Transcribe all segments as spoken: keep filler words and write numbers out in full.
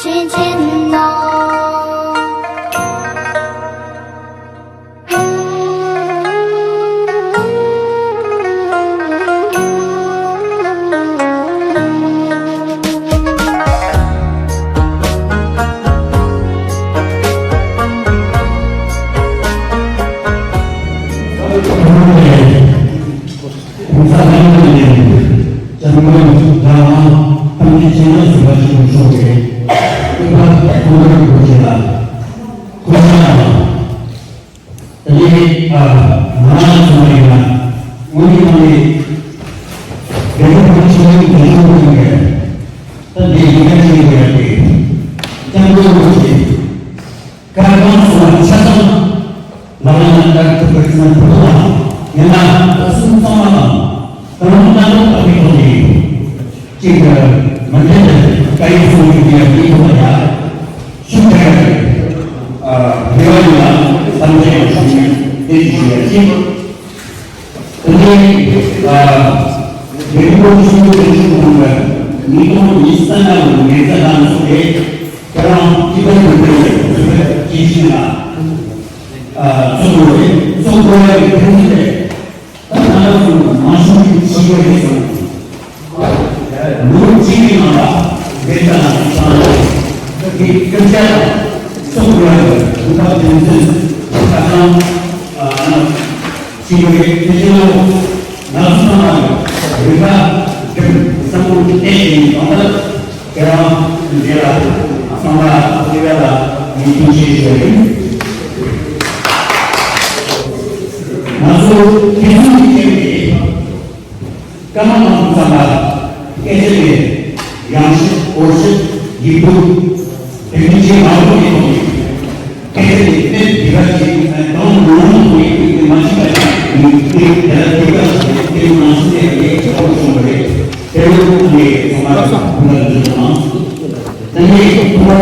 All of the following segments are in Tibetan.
ཕྱིན་ཕྱིན་ནོ། གོང་ས་ལྔ་པ་ནས་སྐྱབས་མགོན་རྒྱལ་དབང་ཐམས་ཅད་མཁྱེན་ལ་ཟུར་པ་ཞིག་ཏུ་ཕྱོགས་པའི་སྐུ་པར་ཁོང་ཁྲོ་གི་སྒོ་ཕྱེ་ལ། སྐུ་ཞབས་དང་། ད་ལྟའི་ཨ་ང་རང་ཚོ་ཡིན་ན་དངོས་གནས་དངོས་གནས་བོད་པའི་བོད་ཆེན་པོའི་བོད་ཆེན་པོ་ཡིན་པས། ད་འདི་ཡིན་ན་ཆེན་པོ་ཡོད་པས། སྐྱབས་མགོན་རིན་པོ་ཆེ། བཀའ་དགོངས་གསུང་བ་ཆ་ཚང་ལག་ལེན་ལ་བསྟར་ཐུབ་པའི་བརྩོན་ཕུལ་དང་། ཡང་ན་བཀའ་གསུང་ཚང་མ་དང་། ད་རུང་གནད་དོན་དག་པའི་ཐོག་ནས་གཅིག་མུ་མཐུད་དུ་བཀའ་ཡིག་གསུང་རྒྱུ་དེ་ཡང་དེའི་ཐོག་ལ་ཡང་ཤུགས་རྒྱག་ཡ་རེད། ཨ་རེ་བ་ཡོད་ན་བསམ་འཆར་ཡང་ཞུ་ཡ་དེ་ཞུ་ཡ་གཅིག་ད་ནི་ཨ་བོད་མི་ཆེན་པོ་ལས་བྱེད་ཁང་གི་ཉིས་སྟོང་ཉི་ཤུ་རྩ་ལྔ་ལོའི་མེ་མཛད་ནང་སོང་སྟེ། ཁྱེད་རང་སྤྱི་ཁྱབ་འགན་འཛིན་ལས་ཁུངས་ཀྱི་སྤྱི་བྱིངས་ལ་ཨ་ཚོགས་དགོས་རེད། ཚོགས་དགོས་ཡ་གི་ཕན་ཚུན་རེད། ད་ང་རང་ཚོ་མང་ཤོས་ཀྱི་ཕྱི་རྒྱལ་རེད་སོང་། ལོ་གཅིག་གི་ནང་ལ་མེ་མཛད་ནང་སོང་སྟེ། དེ་སྐད་ཆ་ཚོགས་དགོས་ཡ་གི་དགོངས་པ་དོན་ཚན་ཁ་སང་ཨ་ཕྱི་རྒྱལ་ཕྱི་ཕྱི་ལོ། ང་ཚོ་ཚང་མ་རེ་བ་སྒྲིམ་བསམ་བློ་གཏད་བྱས་ནས་གང་ལྟར་ཁྱེད་རང་འདི་ལ་ཚང་མ་ལ་ཐུགས་རྗེ་ཆེ་ཞུ་ཡ་ཡིན། ང་ཚོ་ཁྱེད་ཚོ་གི་ཁྱེད་ཀྱི་སྐར་མ་མང་པོ་ཙམ་ལ་སྐད་ཆ་ལས་ཡང་ཞིབ་སྐོར་ཞིབ་ཡིག་འབྲུ། དེ་མིན་གྱི་མ་འོངས་པའི་ཐོག་ནས་སྐད་ཆ་དེ་དཔེ་དེ་ག་ཞིག་དང་ངོ་བོ་ཐོག་ནས་དེ་མ་ཤེས་པ་ཞིག་ཡིན་ཏེ། དེ་ལ་དེ་ག་ཞིག་དེ་མ་ཤེས་ཏེ་ལས་ཁྱབ་པ་བྱུང་བ་རེད། དེ་ལོ་ཁོང་གིས་ཚང་མ་ལ་ཕུལ་ལ་འཇུག་དང་། དེ་ནས་ཐོག་མར་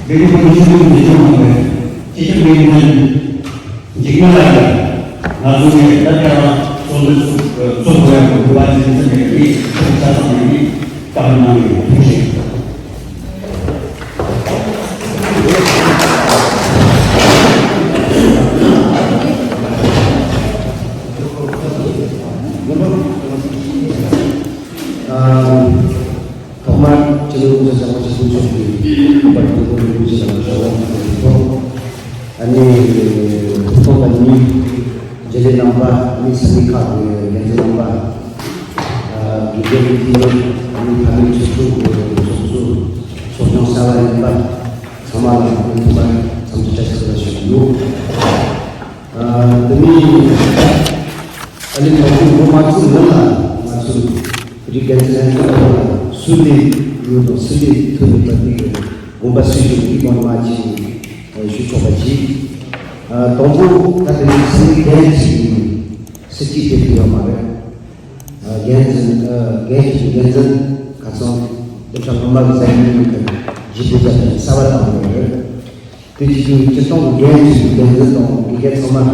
དེ་རིགས་ཁོང་ཆུ་ཚོད་འཛིན་སྐྱོང་གནང་བའི་སྤྱི་ཁྱབ་ལས་ཁུངས་འཇིགས་མེད་ལགས་ཀྱིས་ང་ཚོ་ནས་ད་ལྟ་རང་ཚོགས་འདུ་ཚོགས་དགོས་ཡག་གི་དགོས་པ་ཇི་ཙམ་ཡོད་མེད་ཐུགས་ཆ་ཚང་ནས་བཀའ་མོལ་གནང་ཡོད། ཐུགས་རྗེ་ཆེ། ཨ། ཐོག་མར་སྤྱི་ནོར་༸གོང་ས་༸སྐྱབས་མགོན་ཆེན་པོ་མཆོག་གི་བཀའ་དྲིན་དུ་རིན་པོ་ཆེ་ལ་ཞུ་བ་དང་ཐོག་ཨ་ནི་ཐོག་མ་ནི་རྒྱུན་ལས་རྣམ་པ། ཨ་ནི་ས་གནས་ཁག་གི་འགན་འཛིན་རྣམ་པ། ཨ་དགེ་རྒན་དེ་ཨ་ནི་ཕ་མའི་ཚོགས་ཆུང་གི་ཚོགས་གཙོ། ཚོགས་ཆུང་གསར་པ་རྣམ་པ་ཚང་མ་ལ་ཐོག་མར་འཚམས་འདྲི་བཀྲ་ཤིས་བདེ་ལེགས་ཞུ་གི་ཡོད། ཨ་དེ་ནས་ཨ་ནི་ང་ཚོ་ལོ་མ་ཚོ་ནང་ལ་ང་ཚོ་རིགས་འགན་འཛིན་ལྷན་ཚོགས་ལ་སུ་ལས་ཡོད་དང་སུ་ལས་ཐུབ་མེད་པ་དེ་གི་དགོངས་པ་སུ་ཞིག་གིས་མང་མ་ཅིག་ཞུ་ཆོག་པ་ཅིག་ཨ་དང་པོ་ད་དེ་ནས་སུ་ལས་འགན་ཅིག་ཡིན་སྲིད་ཇུས་དེ་ཐུབ་ཡོད་མ་རེད། ཨ་འགན་འཛིན་ཨ་འགན་ཅིག་འགན་འཛིན་ཁ་སང་འདི་ཁྲ་སློབ་མ་གི་ས་ཡིན་གི་ཇི་ལྟར་བྱ་གསར་པ་དང་པོ་རེད། དེ་བྱེད་དུས་སྤྱིར་བཏང་གི་འགན་འཁྲི་གི་འགན་འཛིན་དང་དགེ་རྒན་ཚང་མ་ལ་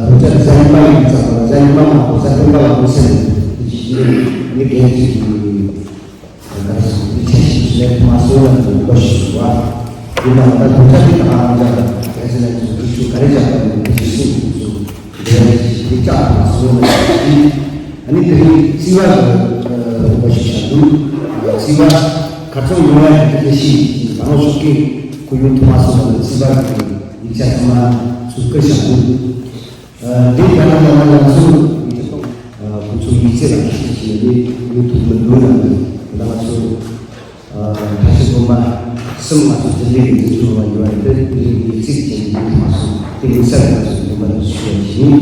སློབ་གྲྭ་གཟའ་ཉི་མ་ཡིན་ཙང་ལ་གཟའ་ཉི་མ་མ་གཏོགས་གཟའ་སྤེན་པ་ལ་མི་སེམས་དེ་བྱེད་དུས་ནི་འགན་འཁྲི་གི་ག་རེ་ཟེར་དེ་ཆེ་ཞིག་ལས་མ་སོང་ལ་འགོ་ཞིག་བ། ཡིན་ནའང་ད་སློབ་གྲྭ་དེ་དང་ཨང་ཅག་གལ་སྲིད་ན་ཚོ་སྒྲིག་སྲོལ་ག་རེ་བཞག་པ་ཡིན་དེ་ཞིག་སྲིད་དུ་འགྲོ་ཡ་ཞིག་དེ་ཅག་མ་སོང་ལ་ཞིག་ཨ་ནི་དེ་རིང་རྩིས་པ་ལ་འོས་པ་ཞིག་བཞག་འདུག་རྩིས་པ་ཁ་ཚོན་ཡོང་ཡ་དེ་ཤེས་ཀྱི་ད་ལོ་ཤོག་གི་ཁོ་ཡོང་ཐུབ་མ་སོང་བ་ལ་རྩིས་པ་གི་ཡིག་ཆ་ཚང་མ་ཚུར་བསྐུར་བཞག་འདུག་དེ་ཡང་ཡང་ཡང་ཚུར་ཡིག་ཆ་གཏོང་ཁོ་ཚོ་ཡིག་ཚད་ལ་ཤེས་ཀྱི་ཡོད་ནི་ཡོང་ཐུབ་མི་འདུག་ལ་ནི་ད་ང་ཚོ། ཁ་ཤས་སློབ་མ་གསུམ་ང་ཚོ་འཛིན་གྲྭའི་འཛིན་སྐྱོང་བ་ཡོད་པ་རེད། དེ་ཡིག་ཚིག་ཅན་གྱི་མ་སོང་དེ་མི་ཚད་ང་ཚོ་སློབ་མ་ལ་ཞུ་བ་ཡིན།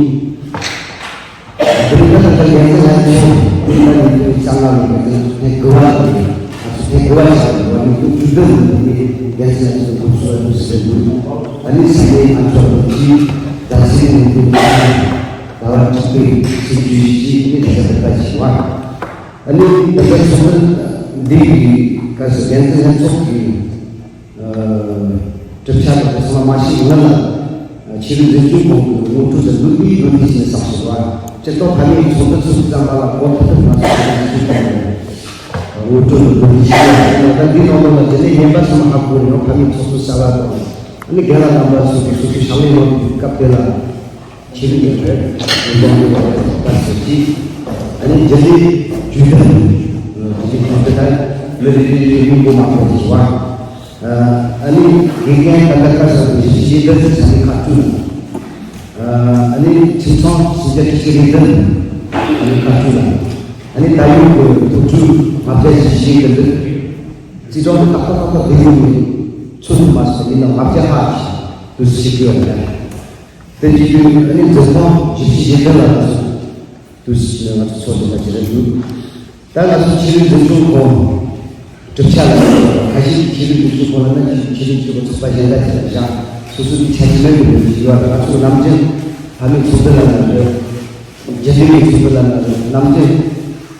དེ་ནི་ད་ལྟ་ཡང་ཚན་ལ་ཆེ་བ་ཡིན་པ་ཡིན་དུས་གཙང་ལ་ཡོད་པའི་ཚན་ཐེངས་དགུ་བ་དེ་ང་ཚོ་ཐེངས་དགུ་བ་ཞིག་ཡོད་པ་ཡིན་དུས་དུས་དུ་ཡོད་པའི་ཡང་ཚན་ལ་ཆེ་བ་འགོ་ཚུགས་པ་དུས་སུ་རེད་འདུག་ཨ་ནི་ས་གནས་ང་ཚོ་ལ་ཅིག་ཟླ་ཚེས་ནས་འདུག་ཟླ་བ་དྲུག་པའི་ཚེས་བཅུ་བཞི་ནི་ད་ལྟ་བོད་པ་ཞིག་བ། ཨ་ནི་ད་ལྟ་ཚོགས་འདུ་འདི་གི་སྐབས་སུ་འགན་འཛིན་ལྷན་ཚོགས་ཀྱི་ཨ་གྲུབ་ཆ་དང་དེ་ཚང་མ་མ་ཤེས་སྔོན་ལ་ཨ་ཆོས་རིག་འཛིན་སྐྱོང་ཁང་གི་ངོ་སྤྲོད་དང་ལུགས་འདིའི་ལོ་རྒྱུས་ཀྱི་བསམ་ཞིག་བ། སྤྱིར་བཏང་ཕ་མའི་ཚོགས་འདུ་ཚོགས་ཙམ་པ་ལ་གོ་ཐུབ་ཐུབ་མ་ཐུབ་པའི་ཚུལ་དང་ དབུ་སྐྲུན་དུ་འདུག་ཞེས་ཡང་ད་འདི་ནང་ལོགས་ལ་དེ་ནས་ཉན་པ་ཚོ་ཧ་གོ་ནས་ཕ་མའི་ཚོགས་གཙོ་གསར་པ་དང་ཨ་ནི་རྒན་ལགས་རྣམ་པ་ཚོ་གི་སོ་སོའི་ཕྱག་ལས་གནང་དུས་སྐབས་དེ་ལ་ཆེད་དུ་ཡོད་རེད། འདི་ནང་ལོགས་ལ་ད་ཚོ་གཅིག་ཨ་ནི་རྒྱུན་ལས་ཇུས་འདོན་ཇུས་འདོན་ཁང་དེ་ལ་མི་རེ་རེ་རེ་མིང་པོ་མ་གོ་ཞིག་བ། ཨ་ནི་དགེ་རྒན་ད་ལྟ་ཁ་སང་དུ་ཞིབ་ཕྱི་ཞིབ་འདོན་ས་ནས་ཁག་བཅུ་ལ། ཨ་ནི་ཁྱིམ་ཚང་སུམ་བརྒྱ་ཁྲི་ཁྲི་རེ་བདུན། ཨ་ནི་ཁག་བཅུ་ལ། ཨ་ནི་ད་ཡོད་ཀྱི་དུག་སྦྲུལ་ལྔ་བརྒྱ་ཞིག་ཞིག་གི་འདུག་རྩིས་གྲངས་དེ་ཏག་ཏག་ཏག་ཏག་བསྡད་ཡོད་མེད་ཚོད་དུ་མ་སོང་ཡིན་ན་ལྔ་བརྒྱ་ལྷག་ཞིག་དུ་ཞིག་ཡོད་པ་རེད། དེ་བྱེད་དུས་ཨ་ནི་འཛིན་ཁང་ཞིབ་ཕྱི་ཞིབ་འདོན་ལ་དུ་ཞིག་ང་ཚོ་ཚོགས་འདུ་ལ་ཅི་རེད་འདུག་ད་ང་ཚོ་ཆོས་རིག་འཛིན་སྐྱོང་སྐོར་གྲུབ་ཆ་ལ་ཁ་ཤས་ཀྱིས་ཆོས་རིག་འཛིན་སྐྱོང་སྐོར་ལ་ན་ཆོས་རིག་འཛིན་སྐྱོང་ཚོགས་པ་གཞན་དག་ཅིག་ལ་བཞག་སོ་སོ་གི་ཆ་ཤས་མེད་པའི་ལུགས་ཤིག་ཡོད་ལ་ང་ཚོ་ནམ་རྒྱུན་ཕ་མའི་ཚོགས་འདུ་ལ་ན་རེད། རྒྱུན་ལས་ཀྱི་ཚོགས་འདུ་ལ་ན་རེད་ནམ་རྒྱུན་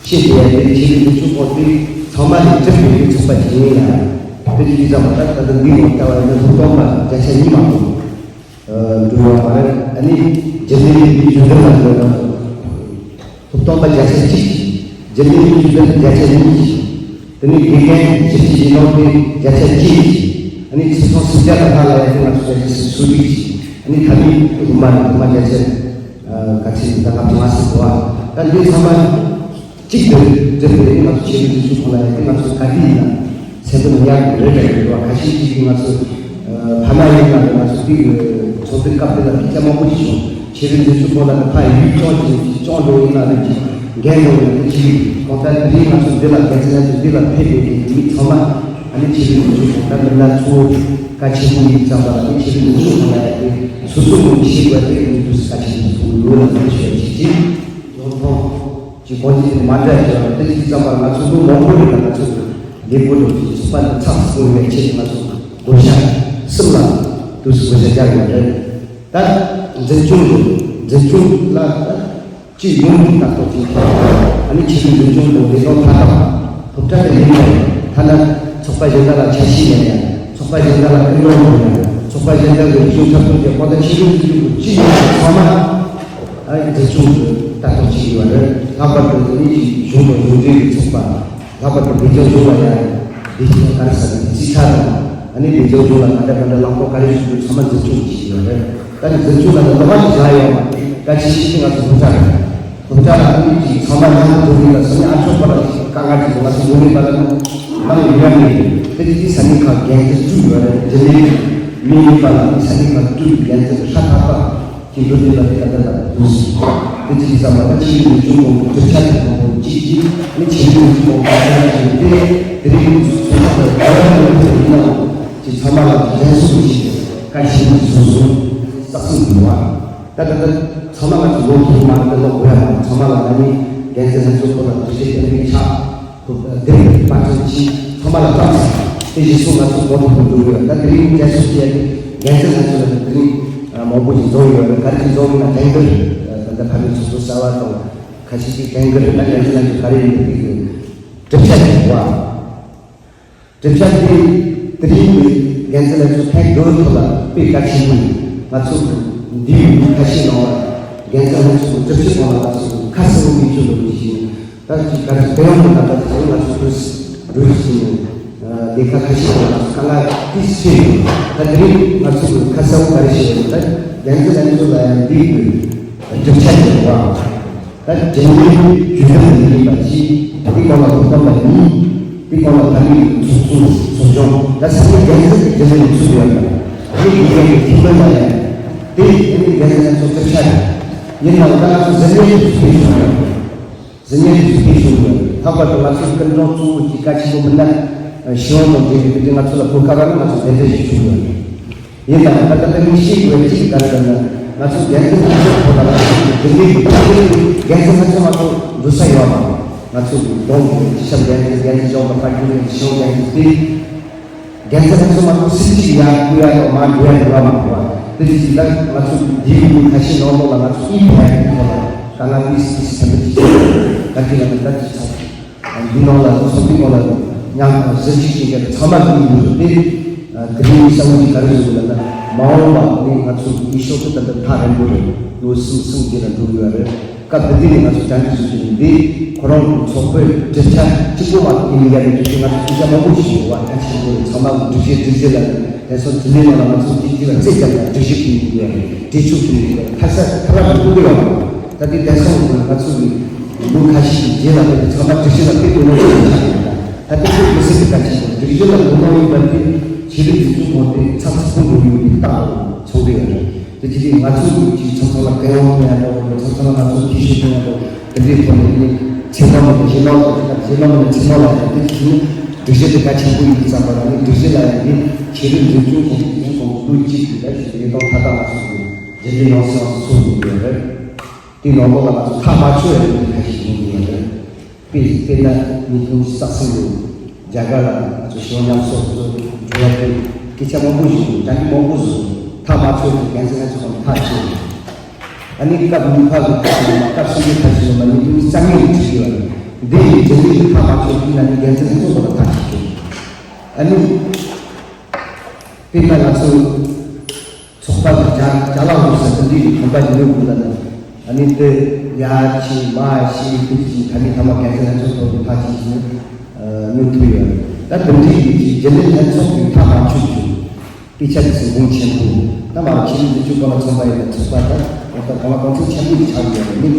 བཤད་བསྡད་ཡ་དེ་ཆོས་རིག་འཛིན་སྐྱོང་སྐོར་དེ་ཚང་མ་ལས་གྲུབ་པའི་ཚོགས་པ་ཅིག་ཡིན་ལ་དེ་དུས་ཙམ་པ་ད་ད་ལྟ་འདི་ངོ་ལྟ་བ་ཡིན་ན་ལྷུག་རྡོག་པ་བརྒྱ་ཆ་གཉིས་མ་གཏོགས། འགྲོ་བ་མ་རེད། ཨ་ནི་རྒྱུན་ལས་ཀྱི་ཇུས་འདོན་ལ་འགྲོ་བ། ཐོབ་ཐང་པ་བརྒྱ་ཆ་གཅིག་རྒྱུན་ལས་ཀྱི་ཇུས་འདོན་བརྒྱ་ཆ་གཉིས། དེ་ནས་དགེ་རྒན་ཞིབ་ཕྱི་ཡིན་ནོ་དེ་བརྒྱ་ཆ་གཅིག་ཨ་ནི་ཁྱིམ་ཚང་སུམ་བརྒྱ་དང་ལྷག་ལ་ཡང་ང་ཚོ་བརྒྱ་ཆ་སུམ་ཅུ་ཞིག་ཨ་ནི་ད་ནི་དུ་མ་རེད་དུ་མ་བརྒྱ་ཆ་ག་ཚོད་ད་ལྔ་བཅུ་ང་ཟེར་གོ་བ། ད་འདི་ཚང་མ། གཅིག་ཏུ་འགྲིལ་ཏེ་ང་ཚོ་ཆོས་རིག་འཛིན་སྐྱོང་ཁང་ལ་ཡང་ང་ཚོ་ག་དུས་ཡིན་ན་སེམས་པ་ནང་ཡག་གི་རེ་བ་ཡོད་པ་ཁ་ཤས་ཅིག་གིས་ང་ཚོ་ཕ་མ་ཡིན་ན་ང་ཚོ་དེ་ཚོགས་འདུའི་སྐབས་དེ་ལ་སྐད་ཆ་མང་པོ་ཞིག་བྱུང་། ཆོས་རིག་འཛིན་སྐྱོང་ཁང་ལ་ཕ་ཡུལ་ལྗོངས་ཀྱི་ལྗོངས་འགྲོ་ཡིན་ན་རེད་ཀྱི་འགན་འགྲོ་ཡིན་ན་ཅིག་གང་ལྟར་དེ་རིང་ང་ཚོ་འདི་ལ་འགན་འཛིན་ལ་འདི་ལ་ཕེབས་པའི་མི་ཚང་མ་ཨ་ནི་ཆོས་རིག་འཛིན་སྐྱོང་ཁང་ལ་མི་སྣ་གཙོ་བོ་གལ་ཆེན་པོ་ཡིན་ཙང་པ་ལ་ནི་ཆོས་རིག་འཛིན་སྐྱོང་ཁང་ལ་ཡང་དེ་སོ་སོ་ངོས་ནས་ཤེས་དགོས་པའི་མི་འདུག་གལ་ཆེན་པོ་ཡོད་ལ་ནི་ཞུ་བ་ཅིག་ཅིག་ཡོང་ཐོང་། ཀྱི་དགོངས་གཞི་དེ་མ་འདྲ་ཞིག་ཡོད་རེད། དེ་ཡིན་ཙམ་པར་ང་ཚོ་ལོ་མང་པོ་རིང་ལ་ང་ཚོ་ལས་འགུལ་འགྲོ་རྒྱུ་ཚོགས་པ་འདི་ཚགས་སུ་བཀོད་པའི་ཆེད་དུ་ང་ཚོ་བགོ་བཤའ་གསུམ་ལ་དུས་སུ་བགོ་བཤའ་རྒྱག་ཡོད་རེད། ད་འཛིན་སྐྱོང་རེད། འཛིན་སྐྱོང་ལ་ད་སྤྱི་ཡོངས་ཀྱི་ལྟ་རྟོག་བྱེད་མཁན་ཨ་ནི་ཆེད་དུ་འཛིན་སྐྱོང་དང་ལས་དོན་མཐའ་དག་སློབ་གྲྭ་དེ་ཡིན་པ་ཡིན་ཐ་ན་ཚོགས་པ་གཞན་དག་ལ་འཆར་གཞི་ཡོད་ཡ་ཚོགས་པ་གཞན་དག་ལ་སྐུལ་སློང་ཡོད་ཡ་ཚོགས་པ་གཞན་དག་གི་རིག་གཞུང་འཁྲབ་སྟོན་བྱེད་ཁོ་ད་ཆེད་དུ་འཛིན་སྐྱོང་གི་སྤྱི་ཡོངས་ཀྱི་ཚང་མ། ཨ་འཛིན་སྐྱོང་གི་ལྟ་སྟངས་ཤིག་ཡོད་རེད། ལྷག་པར་དུ་དེ་ནས་ཀྱི་གཞུང་དང་གཞུང་འབྲེལ་གྱི་ཚོགས་པ། ལྷག་པར་དུ་བོད་ལྗོངས་གཞུང་ལ་ཡང་བདེ་སྐྱིད་དང་ག་རེ་ཟེར་ན་རྩིས་ཁྲ་དང་ཨ་ནི་བོད་ལྗོངས་གཞུང་ལ་ག་འདྲ་ག་འདྲ་ལམ་སྟོན་ག་རེ་ཞུ་རྒྱུ་ཚང་མ་འཛིན་སྐྱོང་བྱེད་ཀྱི་ཡོད་རེད། ད་ནི་འཛིན་སྐྱོང་ལ་ནི་ལོགས་ཀ་ཞིག་བཞག་ཡོད་མ་རེད། གལ་ཆེ་ཤོས་དེ་ང་ཚོ་སློབ་གྲྭ་རེད། སློབ་གྲྭ་ལ་ཨ་ནི་ཀྱི་ཚང་མ་ལྷན་དུ་འགྲོ་གི་ལ་སོ་ནི་ཨ་ཆོག་པ་ལ་ཞིག་དཀའ་ངལ་ཅིག་ང་ཚོ་འགྲོ་གི་པ་ལ་ནང་ཡོད་ཡ་མེད། དེ་དེ་ས་གནས་ཁག་འགན་འཛིན་བཙུགས་ཡོད་རེད། དེ་ནས་མི་ཡིན་པ་ལ་ནི་ས་གནས་ཁག་བཙུགས་འགན་འཛིན་ཧྲ་ཐག་པ། ཀྱི་འགྲོ་དེ་ལ་དེ་ལྟར་ལ་འདུག་ཟེར། དེ་ཅི་ཟེར་བ་ལ་ཆེས་མི་ཆུང་བོ་གྲུབ་ཆ་དེ་མང་པོ་གཅིག་གིས་ནི་ཆེས་མི་ཆུང་བོ་ག་ཚོད་ཅིག་ཡོད་དེ་དེ་རིང་ཚོ་ཚོ་ཚོ་ག་ཚོད་ཡིན་ནའང་ཅི་ཚང་མ་ལ་དྲན་གསོ་ཞིག་བཀའ་ཤིས་མི་སོ་སོ་བསགས་སུ་འདུག་བ། ད་ད་ལྟ་ཚང་མ་ང་ཚོ་ལོ་ཐོག་མ་ལ་ལོ་དགོས་ཡ་མ་ཚང་མ་ལ་ང་ནི་འགན་འཛིན་ལྷན་ཚོགས་ཁོ་ལ་དུས་ཆེན་བསྟན་པའི་ཕྱག་དེ་པར་ཚོད་ཀྱིས་ཚང་མ་ལ་བཏང་ཚར། དེ་རྗེས་སུ་ང་ཚོ་གོ་ཐོག་ཏུ་འགྲོ་དགོས། ད་དེ་རིང་རྒྱལ་སྲུང་བཅས་ཀྱི་འགན་འཛིན་ལྷན་ཚོགས་ལ་དེ་རིང་མང་པོ་ཞིག་འཛོམས་ཡོད་རེད། ག་རེ་ཞིག་འཛོམས་ཡོད་ན་དྲན་གི་རེད། ད་ལྟ་ཕ་མའི་ཚོགས་གཙོ་གསར་བ་དང་ཁ་ཤས་ཀྱིས་དྲན་གི་རེད། ད་འགན་འཛིན་ལྷན་ཚོགས་ག་རེ་ཡིན་པའི་གི་གྲུབ་ཆ་ཞིག་འདུག་ཨ། གྲུབ་ཆ་དེ་དེ་རིང་གི་འགན་འཛིན་ལྷན་ཚོགས་ཐེངས་དགུ་པའི་ཐོག་ལ་དཔེ་གལ་ཆེན་པོ་ཡིན། ང་ཚོ་འདིའི་ཁ་ཤས་ནང་ལ་འགན་འཛིན་ལྷན་ཚོགས་གྲུབ་ཆའི་སྒང་ལ་ང་ཚོ་ཁ་གསལ་པོ་མི་བྱུང་བ་ཞིག་ཡིན། ད་ཅིག་ག་ཚོད་དེ་ཡང་མི་ལ་ད་ཅིག་ང་ཚོ་འགྲོ་སྲིད་འགྲོ་བཞིན་ལས་ཀ་ཁ་ཤས་ཀྱང་ང་ཚོ་དཀའ་ངལ་ཏིས་ཆེ་ཡོད། ད་དེ་རིང་ང་ཚོ་གི་ཁ་གསལ་པོ་ག་རེ་བཤད་ཡོད་ད་འགན་འཛིན་ལྷན་ཚོགས་ལ་ཡང་འདིའི་གྲུབ་ཆ་ཡོད་པ། ད་འབྲེལ་ཡོད་རྒྱུན་ལྡན་མི་ཡིན་པ་གཅིག་དེ་སྒང་ལ་ཐོབ་ཐང་པ་གཉིས་དེ་སྒང་ལ་ཕ་མའི་ཚོགས་གཙོ་ཚོགས་ཆུང་ད་ས་གནས་འགན་འཛིན་གྱི་འབྲེལ་ཡོད་ཚུད་ཡོད་པ། དེ་ཡིན་པའི་ཐིག་ལེ་ལ་ཡང་དེ་ཡིན་པའི་འགན་འཛིན་ཚོགས་གཙོ་ཆ་རེད། ཡིན་ནའང་ད་ང་ཚོ་གཟི་ཉལ་དུ་ཚུད་ཡོད་པ། གཟི་ཉལ་དུ་ཚུད་ཡོད་པ། ལྷག་པར་དུ་ང་ཚོའི་སྐུ་མགྲོན་གཙོ་བོ་གཅིག་གལ་ཆེན་པོ་མིན་ན་ཞི་བ་དང་འབྲེལ་བའི་དེ་ང་ཚོ་ལ་གོ་སྐབས་རག་ན་ང་ཚོ་དེ་འདྲ་ཞིག་བྱུང་ཡོད་རེད། ཡིན་ནའང་ད་ལྟ་ངས་ཤེས་དགོས་ཅིག་ག་རེ་ཟེར་ན་ང་ཚོ་འགན་འཛིན་ལྷན་ཚོགས་ཁོ་ན་ལ་རྒྱུན་ལས་ཀྱི་འགན་འཛིན་ལྷན་ཚོགས་མ་གཏོགས་འགྲོ་ས་ཡོད་མ་རེད། ང་ཚོ་གི་གདོང་གི་སྤྱི་ཁྱབ་འགན་འཛིན་འགན་འཛིན་སྦྱོང་དང་ཁ་རྒྱུན་ལས་ཀྱི་ཞིང་འགན་འཛིན་དེ་འགན་འཛིན་ལྷན་ཚོགས་མ་གཏོགས་སྲིད་སྤྱི་ཡར་བསྐོ་ཡ་དང་མར་འགྲོ་ཡ་ཡོད་མ་རེད་བ། དེ་བཞིན་ད་ང་ཚོ་འདིའི་ཁ་ཤས་ནང་ལོགས་ལ་ང་ཚོ་ཨི་ཕ་ཡ་གི་ཐོག་ལ་ད་ང་ཏིས་ཏིས་ཐམས་ཅད་ཀྱི་ད་ཀྱི་ལ་ད་ཀྱི་ཚོགས། འདི་ནང་ལ་ཚོགས་འདུའི་ནང་ལ་མཉམ་གཟི་བརྗིད་ཅན་གྱི་ཚང་མ་འདུས་ཡོད་དེ། དེ་རིང་གསལ་བོ་ཞིག་ག་རེ་བཟོས་ཡོད་ལབ་ན་མ་འོངས་པ་ནི་ང་ཚོ་ཡེ་ཤུ་ཏུ་ད་ལྟ་ཐག་རིང་པོ་རེད། ལོ་གསུམ་གསུམ་རྗེས་ལ་འགྲོ་གི་ཡོད་རེད། སྐབས་འདི་དུས་ནས་ང་ཚོ་གྲ་སྒྲིག་བཟོ་རྒྱུ་ཡིན། འདི་ཁོ་རང་གི་ཚོགས་པའི་གྲུབ་ཆ་གཅིག་པོ་མ་གཏོགས་ཡིན་ཡ་མེད་དུས་ང་ཚོ་སྐད་ཆ་མང་པོ་ཞིག་ཡོད་པ། ད་ཆེན་པོ་ཚང་མ་སྒྲིག་གཞི་སྒྲིག་གཞི་ལ་དེ་ཚོ་དེ་ནས་ནང་ལ་ང་ཚོ་དེ་དུས་ལ་རྩེ་བརྒྱབ་ན་སྒྲིག་གཞི་ཕུལ་ཡོད་ཡ། གྲོས་ཆོད་ཕུལ་ཡོད་ཡ། ཁ་ས་ཁ་ར་མི་ཐུབ་ཀྱི་ཡོད་པ། ད་དེ་དེང་སང་ང་ཚོ་གི་ལོ་ཁ་ཤས་ཀྱི་རྗེས་ལ་ད་དེ་ཚང་མ་སྒྲིག་གཞི་ལ་ཕུལ་དགོས་ན་ཆོག་ཆ་ཡོད་ད། ད་དེ་ཚོ་མི་སྲིད་པའི་གལ་ཆེན་པོ། སྒྲིག་གཞི་ལ་དོ་སྣང་ཡོད་པ་དེ་ཆོས་ལུགས་འཛིན་སྐྱོང་དབང་དེ་ཚགས་ཚུད་པོ་འགྲོ་ཡོད་པའི་རྟགས་མཚོན་གྱི་ཡོད་རེད། དེ་ཅི་སྟེ་ང་ཚོ་གི་ཚང་ཚང་ལ་གུ་ཡངས་ཡོང་ཡ་འདྲ་བོ། ཚང་ཚང་ལ་ང་ཚོ་ཐེ་ཇུས་ཡོང་ཡ་འདྲ་བོ། དེ་འདྲའི་ཐོག་ནས་ནི་ཚེ་ལམ་ནས་ཞེ་ལམ་དང་ཞེ་ལམ་ནས་ཚེ་ལམ་ལ་ཡང་དེ་ཅི་ནི་སྒྲིག་གཞི་དེ་གལ་ཆེན་པོ་ཡིན་དུས་ཙམ་པ་ལ་ནི་སྒྲིག་གཞི་ལ་ཡང་ནི་ཆོས་ལུགས་འཛིན་སྐྱོང་ཁང་གི་ཁོང་གི་ལུགས་གཅིག་གི་ལས་ཞུ་ཡོད་དང་ཐ་ཐ་ང་ཚོ་གི་རྗེས་འདེད་ཡོང་སྲིད་ཡོང་སྲིད་ཚོར་གྱི་ཡོད་རེད། དེའི་ནང་ལོགས་ལ་ང་ཚོ་ཐག་མ་ཆོད་ཡ་ནི་ཁ་ཤས་ཡིན་གྱི་ཡོད་རེད། དཔེ་དཔེར་ན་ཉིས་སྟོང་ཉི་ཤུ་རྩ་གསུམ་ལོའི་རྒྱ་གར་ལ་ང་ཚོ་ཞི་བ་མཉམ་གསོད་ཚོ་འགྲོ་ཡ་དེ་སྐད་ཆ་མང་པོ་ཞིག་འདྲ་མིན་མང་པོ་བཟོས། ཐག་མ་ཆོད་པའི་འགན་འཛིན་ལྷན་ཚོགས་ནས་ཐག་བཅད། ཨ་ནི་སྐབས་གཉིས་པ་གི་ཐག་བཅད་ནས་སྐབས་གསུམ་པའི་ཐག་བཅད་ནས་ཉིས་སྟོང་ཉི་ཤུ་རྩ་ལྔ་ནས་བྲིས་ཡོད་རེད། འདི་ཡི་རྗེས་ལུས་ཀྱི་ཐག་མ་ཆོད་པའི་ན་ནི་འགན་འཛིན་ལྷན་ཚོགས་ཁོ་ལ་ཐག་བཅད་ཆོག་ཨ་ནི་དཔེར་ན་ང་ཚོ་ཚོགས་པ་གི་ཅ་ཅ་ལག་ལུགས་སྲོལ་འདི་འདྲའི་གི་ཁང་པ་ཡིན་ནོ་དགོས་ལ་ནི། ཨ་ནི་དེ་ཡར་ཕྱིན་མར་ཕྱིན་དེ་ཅི་ད་ནི་ཐ་མ་འགན་འཛིན་ལྷན་ཚོགས་ཐོག་ཏུ་ཕར་ཕྱིན་ཕྱིན་ནས་མུ་མཐུད་ཡོད། ད་དེ་འདྲའི་གི་རྗེས་ལུས་ལྷན་ཚོགས་ཀྱི་ཐག་མ་ཆོད་ཀྱི་དཔེ་ཆ་གི་གཟིགས་མགོན་ཆེན་པོ། ད་མ་ཆོས་ལུགས་འདི་ཚོ་གང་ལ་མཚོན་པ་ཡིན་ན་ཚོགས་པ་ད་ད་གང་ལ་གང་འཚམ་ཆེན་པོ་ཞིག་ཆགས་ཡོད་རེད།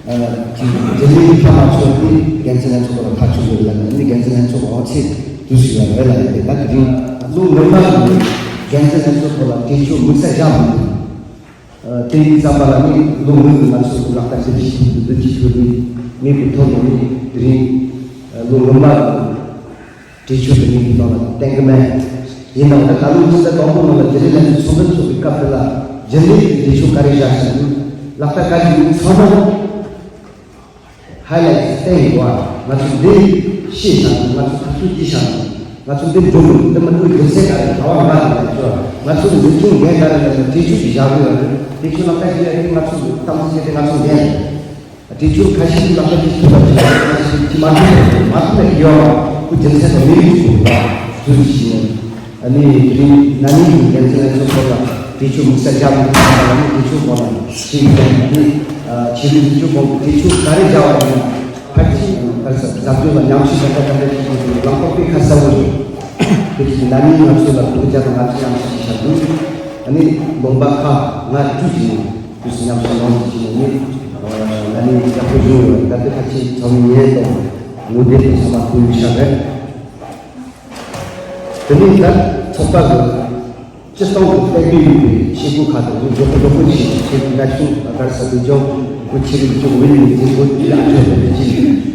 ཨ་ཅིག་རྗེས་ལུས་ཀྱི་ཐག་མ་ཆོད་དེ་འགན་འཛིན་ལྷན་ཚོགས་ལ་ཐག་ཆོད་ཡོད་ལ་ནི་འགན་འཛིན་ལྷན་ཚོགས་འོང་ཚེ་དུས་སུ་ཡོད་རེད་ལ་ནི་དེ་ད་དེ་རིང་ལོ་སྔོན་མ་ནས་འགན་འཛིན་ལྷན་ཚོགས་ཐོག་ལ་གྲོས་ཆོད་དམིགས་བསལ་བཞག་མི་འདུག་དེ་ཡིན་ཙམ་པ་ལ་ནི་ལོ་སྔོན་གྱི་ང་ཚོ་ལག་བསྟར་བྱེད་ཀྱི་འདུག་ཅིག་ཐུབ་ནི་མེད་པའི་ཐོག་ནས་ནི་དེ་རིང་ལོ་སྔོན་མ་གི་གྲོས་ཆོད་དེ་ཉིད་ཀྱི་ཐོག་ལ་གཏན་གྱི་མེད། ཡིན་ནའང་ད་ད་ལོ་ཕྱི་ཟླ་དང་པོ་ནང་ལ་རྒྱུན་ལས་ལྷན་ཚོགས་ཚོགས་འདུ་འཚོགས་པའི་སྐབས་དེ་ལ་རྒྱུན་ལས་ཀྱི་གྲོས་ཆོད་ག་རེ་བཞག་ཟིན་འདུག་ལག་བསྟར་ག་རེ་ཡིན་ཚང་མ་ཧའི་ལའིཊ་བསྟན་ཡོད་པ། ང་ཚོ་འདི་ཤེས་བཞག་འདུག་ང་ཚོ་ཐག་གཅོད་བྱས་བཞག་འདུག་ང་ཚོ་འདི་འགྲོ་མི་འདུག་འདི་མི་འགྲོ་རྒྱུ་མཚན་ག་རེ་རེད། ལྟ་བ་ང་རེད་ལ་ཚོ་ང་ཚོ་གི་འཛིན་སྐྱོང་འགན་ག་རེ་རེད་ལ་གྲོས་ཆོད་ཅིག་བཞག་དགོས་ཡོད་རེད། དེ་ཚོ་ལག་བསྟར་བྱེད་ཡ་དེ་ང་ཚོ་གི་གཏམ་བཤད་དེ་ང་ཚོ་འགན་རེད། དེ་ཚོ་ཁ་ཤས་ཀྱིས་ལག་བསྟར་བྱེད་ཐུབ་པ་བྱེད་པ་ཁ་ཤས་ཀྱིས་མ་ཐུབ་པ་བྱེད་པ་མ་ཐུབ་པའི་ཡོད་པ་ཁོ་རྒྱུ་མཚན་དང་མི་རིགས་ཀྱི་ཐོག་ལ་བཟོས་ཤིང་ཨ་ནི་དེ་རིང་ན་ནིང་གི་འགན་འཛིན་ལྷན་ཚོགས་ཐོག་ལ་དེ་ཚོ་དམིགས་བསལ་རྒྱབ་ནས་ཐོག་ལ་ནི་དེ་ཚོ་ཐོག་ལ་ཞིག་ཡོད་ནི་ཆེད་དུ་དེ་ཚོ་ཐོག་དེ་ཚོ་ག་རེ་བྱ་བ་ཡིན་ན་ཕལ་ཆེར་ག་རེ་ཟ་ཟབ་སྦྱོང་ལ་ཉམས་ཞིབ་དང་ལྟ་ལྟ་ཞིག་གི་ལམ་ཁ་དཔེ་ཁ་གསལ་པོ་རེད། དེ་ཚོ་ན་ནིང་ང་ཚོ་ལ་དུག་རྒྱག་དང་ང་ཚོ་ཉམས་ཞིབ་བྱ་དགོས་ཨ་ནི་ལུང་པ་ཁག་ང་བཅུ་ཞིག་ནང་། དུས་སུ་ཉམས་སུ་ལོངས་ཀྱི་ནི་ཨ་ནི་ཡག་པོ་བྱུང་ཡོད། ད་ལྟ་ཁ་ཆེའི་ཚོགས་མི་ཉན་དང་ངོ་དེབ་དེ་ཚང་མ་ཐོན་ཤག་རེད། དེ་ནས་ད་ཚོགས་པ་གི་སྤྱི་བཏང་གི་དཔལ་འབྱོར་ཡོད་པའི་བྱེད་སྒོ་ཁག་དང་མགྱོགས་པོ་མགྱོགས་པོ་བྱས་བྱེད་པའི་ན་ཆུང་གར་ས་བོད་ལྗོངས་བོད་ཆེ་རིགས་ཚོགས་མི་ནས་མཛད་སྒོ་ཡག་ཐོན་པའི་ཆེད་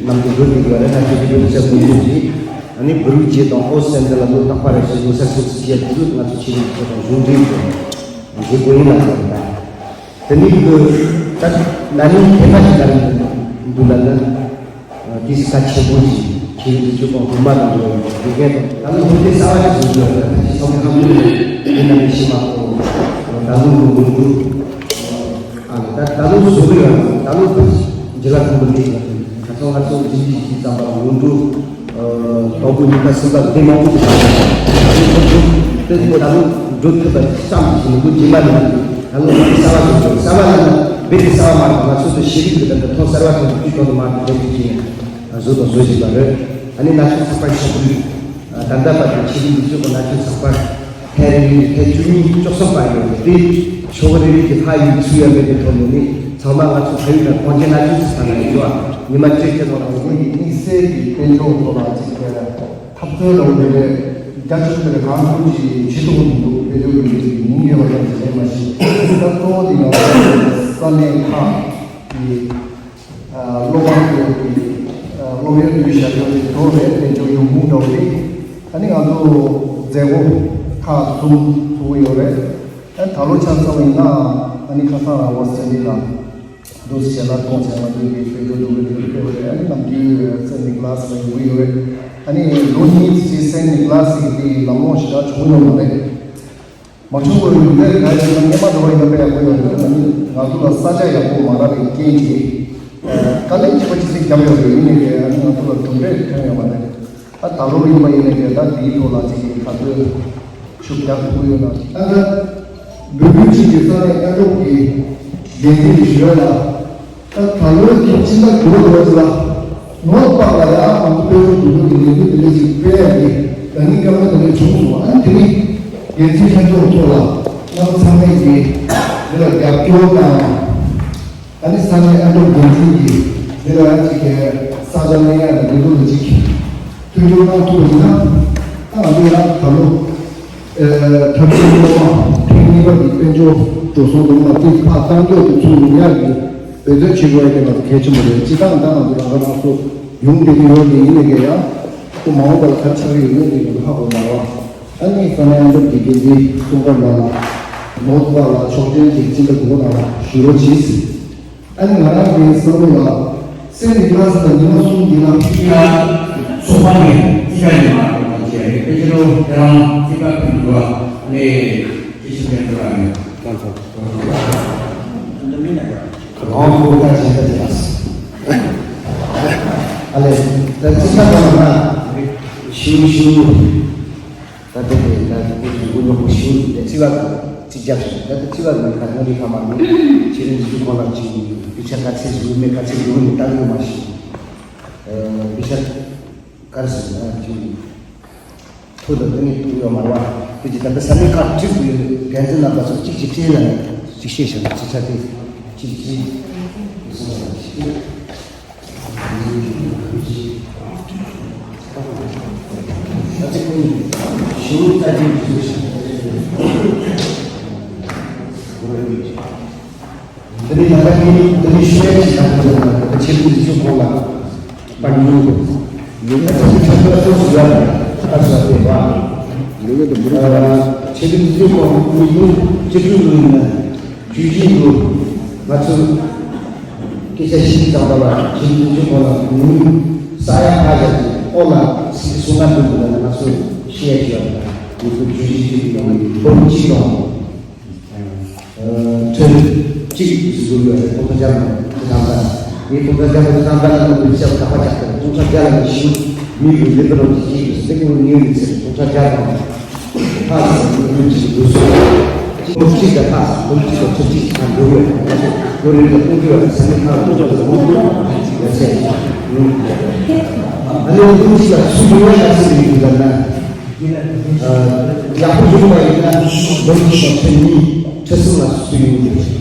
ནམ་དུ་འགྲོ་དགོས་པ་རེད། ན་ཆུང་གི་བོད་ས་བོད་ལྗོངས་ཀྱི་ཨ་ནི་བུ་རུ་རྗེ་དང་ཨོ་སེམ་དེ་ལ་ལོ་རྟག་པ་རེ་བཞིན་ལོ་གསར་ཚོགས་སུ་བྱས་དུས་ང་ཚོ་ཆེ་རིགས་ཚོ་དང་གཞུང་འབྲེལ་གྱི་མཛད་སྒོ་ཡིན་ལ་ཟེར་ད། དེ་ནི་ཀུ་ད་ན་ནིང་ཐེ་མ་ཅི་ལ་འདུག་ལ་ན་དེ་སི་ཁ་ཆེན་པོ་ཞིག་ཁྱེད་ཀྱི་ཆུ་ཀོང་བུ་མ་དང་འགྲོ་བའི་དགེ་རྒན་དང་ད་ལོ་ཧོ་ཏེ་གསར་བ་ཞིག་བཟོ་རྒྱུ་ཡོད་ལ་ད་ཆེ་ཚོགས་ཁང་དུ་ཡིན་ན་མི་ཤི་མ་གོ་ད་ལོ་ལོ་ལོ་ལོ་ཨ་ད་ད་ལོ་བཟོ་གི་ཡོད་ད་ལོ་ད་འཇི་ལ་ཁང་དུ་ལས་ཡོད་ད་ཚོ་ང་ཚོ་འཇི་འཇི་ཞིག་ཙམ་པ་ལོ་འགྲོ། དང་པོ་ཉི་ཤུ་རྩ་གསུམ་པ་དེ་མང་པོ་ཞིག་ད་ལོ་འགྲོ་ཐུབ་པ་བསམ་གྱི་ལུགས་རྗེས་མ་ནས་ད་ལོ་གསར་བ་ཞིག་གསར་བ་ལ་ན་བེད་དེ་གསར་བ་མ་རེད། ང་ཚོ་དེ་ཤེས་རིག་གི་དེ་འདྲ་ཐོག་གསར་བ་དེ་འདྲ་དུས་ཐོག་ཏུ་མ་རེད་དེ་ཅིག་བཟོ་དང་བཟོ་བཞིན་པ་རེད། ཨ་ནི་ན་ཆུང་ཚགས་པར་ཞིག་ད་ལྟ་བར་དུ་ཤེས་རིག་འདི་ཚོ་གི་ན་ཆུང་ཚགས་པར་ཐེངས་རེ་རེ་ཐེངས་བཅུ་གཉིས་བཅུ་གསུམ་པ་ཡོད་རེད། དེ་ཕྱོགས་རེ་རེ་གི་ཕ་ཡུལ་ཚུད་ཡ་མེད་པའི་ཐོག་ནས་ནི་ཚང་མ་ང་ཚོ་ཕ་ཡུལ་ནང་གངས་ཅན་ན་ཆུང་ཚགས་པར་ནང་ཡོད་ཉི་མ་བཅུ་བཞི་ཐོག་ལ་ངོས་ཀྱི་དམིགས་བསལ་གྱི་དཔལ་འབྱོར་ཐོག་ལ་ཅིག་འཐབ་རྩོད་རོགས་རེ་རེ་རྒྱ་ཆེན་པོ་དེ་གང་ཐུབ་ཀྱིས་བྱེད་ཐུབ་མི་འདུག་དཔལ་འབྱོར་ཡོད་ཀྱི་མིང་ཡོད་པ་ཙམ་ཞིག་ལས་མ་ཤེས། ད་གཙོ་བོ་དེ་ཡང་ས་གནས་ཁག་གི་སློབ་མ་ཚོས་ཀྱི་སློབ་ཡོན་དུས་བཞག་ཡོད་ཀྱི་ཐོག་ནས་དཔལ་འབྱོར་ཡོང་ཁུངས་འདྲ་བོ་དེ་ཨ་ནི་ང་ཚོ་མཛད་སྒོ་ཁག་གསུམ་ཚུགས་ཀྱི་ཡོད་རེད། ཨ་ད་ལོ་ཆ་བཞག་པ་ཡིན་ན་ཨ་ནི་ཁ་སང་རང་དབང་སྲིད་གླིང་ལ་འདུག་སེ་བྱས་ན་གཏོང་བྱས་ན་འདུག་གི་དཔལ་འབྱོར་འདུག་གི་འདུག་གི་ཡོད་རེད། ཨ་ནི་ནམ་རྒྱུན་སེན་ནི་ཀ་ལ་སི་ལ་ཡོང་གི་ཡོད་རེད། ཨ་ནི་ལོ་གཉིས་ཙམ་སེན་ནི་ཀ་ལ་སི་གི་དེ་ལམ་ལྷོང་ཞེ་དྲག་བྱུང་ཡོད་མ་རེད། མ་བྱུང་བའི་ཡུལ་ལས་ག་ཡིན་ན་སྔོན་མ་འགྲོ་བ་ཡིན་ན་དཔེ་ཡག་པོ་ཡོད་རེད། ཨ་ནི་ང་ཚོ་ལ་ས་ཆ་ཡག་པོ་མ་རག་པའི་རྐྱེན་གྱིས་དཀའ་ལས་ཁྱད་པར་ཅི་ཞིག་བརྒྱབ་ཡོད་རེད། ཡིན་ནའི་ཨ་ནི་ང་ཚོ་ལ་གྲུབ་འབྲས་ཐོན་ཡོད་མ་རེད། ཨ་ད་ལོ་ཡིན་པ་ཡིན་ནའི་ད་དེའི་ཐོག་ལ་ཅིག་གི་ཁ་ཐོན་ཤུགས་རྒྱག་ཐུབ་ཀྱི་ཡོད་ན། ཨ་ད་འབོད་སྐུལ་བྱེད་ཀྱི་ས་གནས་མཉམ་རུབ་ཀྱི་འགན་འཛིན་ཞུ་ཡ་ལ། ད་ད་ལོའི་གི་སྤྱི་ཟླ་དགུ་པ་ལོ་ཙམ་ལ་ནོར་བ་ལ་ཡང་ང་ཚོ་དཔལ་འབྱོར་འགུལ་སྐྱོད་ཀྱི་ལས་འགུལ་དེ་འདྲ་ཞིག་སྤེལ་ཡ་གི་ད་ནི་སྐབས་ལ་དེ་འདྲ་བྱུང་སོང་། ཨ་ནི་དེ་ནི་འགན་འཛིན་ལྷན་ཚོགས་ཐོག་ལ་ང་ཚོ་ཚང་མས་ཀྱི་འདི་ལ་རྒྱབ་སྐྱོར་དང་། ཨ་ནི་ས་གནས་ཨ་སྒྲུབ་འགན་འཛིན་གྱིས་འདི་ལ་ཅིག་གི་ས་ཆ་གནས་ཡ་དང་འདི་ཚོ་ལ་ཅིག་མཐུན་འགྱུར་གནང་ཐུབ་པ་ཡིན་ན། ཨ་ང་ཚོ་ཡང་ད་ལོ་ཐབས་ཤེས་སློབ་མ་ཐེངས་གཉིས་པ་གི་དཔལ་འབྱོར་འགྲོ་སོང་དུ་མ་ཏིག་ཕར་གཏང་སྐྱོར་དུ་ཚུར་ཡོང་ཡག་གི་འབད་བརྩོན་བྱེད་དགོས་ཡ་དེ་ང་ཚོ་གལ་ཆེན་པོ་རེད། སྤྱི་བཏང་ད་ང་ཚོ་རང་ཁ་རང་གསོ་ཡོང་བསྡད་ཀྱི་ཡོད་དེ་ཡིན་ནའི་གི་ཡང་ཁོ་མ་འོངས་པ་ལ་ག་རེ་ཆགས་ཀྱི་ཡོད་མེད་དེ་ང་ཚོ་ཧ་གོ་མ་རེད་བ། ཨ་ནི་ས་གནས་ཨ་སྒྲུབ་ཀྱི་འགན་འཛིན་ཙུང་ཀར་ལགས་ནོར་བུ་པ་ལགས་ཆོག་མཆན་གྱི་སྤྱི་ཟླ་དགུ་པ་ནང་ཞུ་རོགས་གྱིས། ཨ་ནི་ང་རང་གི་བསམ་བློ་ལ་སེམས་ཀྱི་ལྷ་ས་དང་ཉི་མ་གསུམ་འདི་ལ་ཡ་ཚོགས་པ་ནས་རྩིས་ཀ་ཡོད་མ་རེད་པ་བྱས་རེད། དཔེ་ཆ་ལོ་དེ་རང་རྩིས་པ་ཕན་འགྲོ་བ་ནས་ཀྱི་ཤི་ཕན་འགྲོ་བ་ནས་ལགས་སོ། གང་ཕོ་ཁ་བྱས་ད་བྱས་ཨ་ལས་ད་རྩིས་ཀ་གང་ན་ཞུ་ཞུ། ད་དེ་དེ་ད་དེ་དེ་དགུ་ཉོག་པོ་ཞུ་དེ་ཚི་བ་དང་ཅི་རྒྱབ་ཞུ་ད་དེ་ཚི་བ་མི་ཁ་ཉོ་ལི་ཁ་མ་མི་ཆེ་རིང་ཞུ་ཁོ་ལ་ཅི་ཡིན་པི་ཆ་ག་ཚི་ཞུ་མེ་ག་ཚི་ཞུ་མེ་ད་ཡོད་མ་ཞུ་པི་ཆ་ག་རེ་ཞུ་ད་ཅི་ཡིན་ཐུ་ད་དེ་ནི་ཐུ་ཡོད་མ་ར་བ་དེ་ཅི་ད་དེ་ས་མི་ཁ་ཁྲིད་དུ་ཡོད་འགན་འཛིན་ལ་ད་སོ་གཅིག་ཅིག་ཁྲིད་ལ་ཅིག་ཤེས་ཞུ་ཅི་ཆ་དེ་ཅིག་ཅིག་ཆེད་དུ་འཛུལ་གོང་མི་ཡུལ་སྤྱི་འཐུས་ལུས་ནས་ཇུས་གཞི་ཡོད། ང་ཚོས་སྐད་ཆ་ཞིག་བརྩམས་པ་ལ་ཇུས་འཛུལ་གོང་ལ་མི་ས་ཡ་ཁ་ཤས་ཀྱི་ཨོ་ལ་སྲིད་སུ་ང་འདུག་ལ་ང་ཚོས་ཤེས་ཡ་ཞིག་ཡོད། ང་ཚོས་ཇུས་གཞི་ཞིག་ཡོད་འབུམ་གཅིག་དང་ཁྲི་གཅིག་བཟོ་ཡོད་རེད། ཐོག་མཐའ་བརྒྱ་ལ་ཁྲི་ཐང་ད་ངས་ཐོག་མཐའ་བརྒྱ་ལ་ཁྲི་ཐང་ད་ལ་ང་ཚོས་ཤ་ཁ་པ་ཆགས་ཏེ་ཐོག་མཐའ་བརྒྱ་ལ་ཞིག་མི་ཡོད་ལེ་པ་རོ་ཅིག་ཅིག་ཡོད་སེ་ཀུ་ཉེ་ཡོད་ཚེ་ཐོག་མཐའ་བརྒྱ་ལ། ཐག་ཟམ་ཉུང་ཉུང་ཞིག་འདུག་སོང་། ཁོ་གཅིག་དང་ཐག་ཟམ་ཁོ་གཅིག་དང་ཁྲི་གཅིག་ཐག་འགྲོ་ཡོད། ཁོ་རེ་ལ་ཁོང་ཁྲོ་ཡོད་ཟམ་མི་ཐག་འགྲོ་ཡོད་ཟམ་མི་འགྲོ་ཡོད་ཟེར། ཨ་ནི་ཁོང་གཅིག་ལ་སུ་འགྲོ་ཡོད་ལ་སུ་ཡོད་ཡོད་ལ་ན། ཡག་པོ་ཡོད་པ་ཡིན་ན་འབུམ་གཅིག་དང་ཁྲི་གཉིས་ཁྲི་གསུམ་ལ་སུ་ཡོད་ཡོད།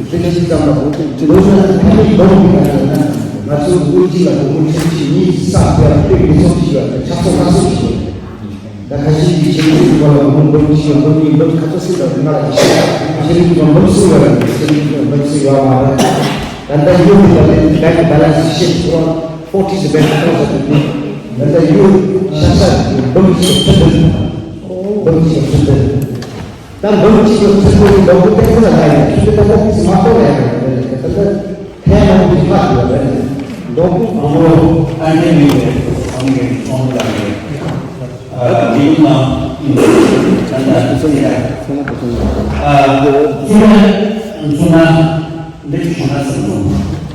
དེ་ནས་ཅི་ཙམ་ལ་འགྲོ་ཡོད་ན་ཁ་མི་འགྲོ་ཡོད་ན་ང་ཚོ་འབུམ་གཅིག་ལ་འབུམ་ཁྲི་གཉིས་ས་སྤེལ་བ་སྤེལ་མི་ཚོགས་ཀྱི་ཡོད་ཆགས་སོང་ན་སུ་ཞིག་ཡོད། ད་ཁ་ཤས་ཀྱིས་ཆེད་ལས་ཀྱི་སྐོར་ལ་འབུམ་འབུམ་གཅིག་ཡང་འབུམ་གཉིས་འབུམ་ཁ་ཚ་སྲིད་དང་ང་ལ་ཁ་ཤས་ཆེད་ལས་ཀྱི་འབུམ་གསུམ་ཡོད་རེད། ཆེད་ལས་ཀྱི་འབུམ་གསུམ་ཡོད་མ་རེད། ད་ལྟ་ཡུལ་དེ་ལ་ལས་ཀྱི་ལས་ཀྱི་བ་ལ་སི་ཤེས་ཀྱི་སྐོར་ཕོར་ཊི་ཟེར་བའི་ཁ་ཚ་ཟེར་དུས་ད་ལྟ་ཡུལ་ཤ་ཤ་གི་འབུམ་གཅིག་ཁྲི་བདུན་འབུམ་གཅིག་ཁྲི་བདུན་ད་འབུམ་གཅིག་གི་ཁྲི་བདུན་གི་ལོ་གི་ཏན་ཏན་ལ་ལ་ཡོད་ཁྲི་བདུན་ད་ལྟ་ཏིས་མ་གཏོགས་ལ་ཡོད་རེད། ད་ལྟ། ཐའེ་ཝན་གྱི་ཁག་ཡོད་རེད། མདོ་དབུས་དང་པོ་ཨ་ནེ་མི་རེད། ཨ་ནེ་མི་ཚོང་ལ་རེད། ཨ་དེ་ཡིན་ན་ད་ལྟ་ཚོང་ཡ་ཚོང་ལ་ཚོང་ལ་ཨ་ཚོང་ལ་ཚོང་ལ་འདི་བྱུང་ན་ཟེར་ནོ།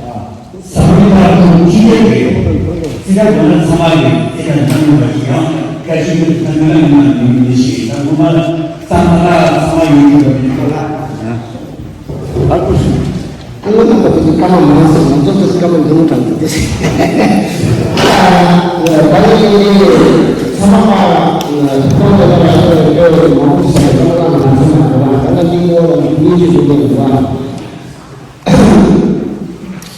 ཨ་ས་མི་ཁག་དང་ཅི་ཡོད་རེད། ཚིག་ཁ་དགོས་ན་ཚང་མ་ཡོད། ཚིག་ཁ་འདང་ཡོད་པ་ཞིག་ཡང་སྐད་ཆ་ཡོད་ཚང་མ་ཡོད་ན་མི་མི་ཤེས། ད་ངོ་མ་ཚང་མ་ལ་ཚང་མ་ཡོད་ཡོད་པ་མི་ཁོ་ལ། ཨ་ཁུ་ཨ་ནི་ང་ཚོ་ཀྱི་ཀ་མ་མང་སོང་། ང་ཚོ་ཀྱི་ཀ་མ་འདི་མོ་དྲངས་ཏེ་ཏེ་ད་ནི་ཚང་མ་ཁོང་དེ་ལ་ང་ཚོ་ཡོད་མང་པོ་ཞིག་ཀ་མ་ང་ཚོ་མ་གོ་བ་ད་ནི་མི་ངོ་ལ་མི་ཅི་ཞིག་ཡོད་པ།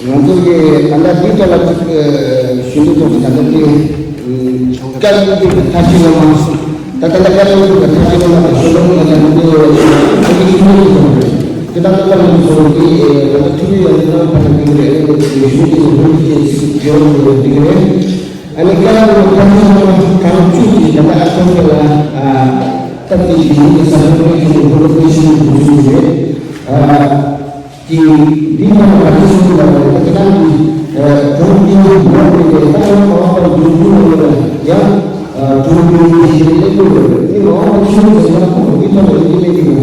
ང་ཚོ་གི་ད་ལྟ་འདི་ལྟ་བ་ཅིག་ཞུ་འདོད་ཐོག་ཅིག་ད་ལྟ་དེ་བཀའ་བློན་འདི་གི་ཐག་གཅོད་ལ་མ་སོང་། ད་ལྟ་བཀའ་བློན་འདི་གི་ཐག་གཅོད་ལ་མ་ཞུ་ལོང་ལ་ཡང་འདི་ཨ་ནི་ཁྱི་མོ་འདི་ཚོ་རེད། དེ་ལྟར་བཀའ་བློན་འདི་ཚོ་འདི་ང་ཚོ་ཐུ་བི་ཡང་འདི་ནང་ཕ་ན་འདི་གི་རེད། ཨ་ནི་ཞུ་འདི་ཚོ་འདི་གི་ཅིག་བརྗེ་བ་འདི་གི་རེད། ཨ་ནི་བཀའ་བློན་འདི་ཐག་གཅོད་ལ་མ་གང་བཅུག་ཅིག་ད་ལྟ་ཨ་ཁོང་གི་ལ་ཨ་སྟབས་བདེ་ཞིག་ཡིན་གི་ས་ཁོང་གི་ཅིག་འགྲོ་འགྲོ་བདེ་ཞིག་འགྲོ་རྒྱུ་རེད། ཨ། དེ་འདི་ལྟར་ང་ཚོ་ཤེས་ཀྱི་ཡོད་རེད། དེ་ལྟར་གྱི་གྲོང་ཁྱེར་ནང་ལ་ཡོད་པའི་ཏང་ཡོན་གང་ལྟར་འཛུལ་འཛུལ་ཡོད་རེད། ཡང་གྲོང་ཁྱེར་ཞིག་སླེབས་ཡོད་རེད། མི་མང་པོ་ཤེས་ཀྱི་ཡོད་ན་ཁོང་འདི་ལྟར་ཡོད་ཀྱི་མེད་ཀྱི་ན།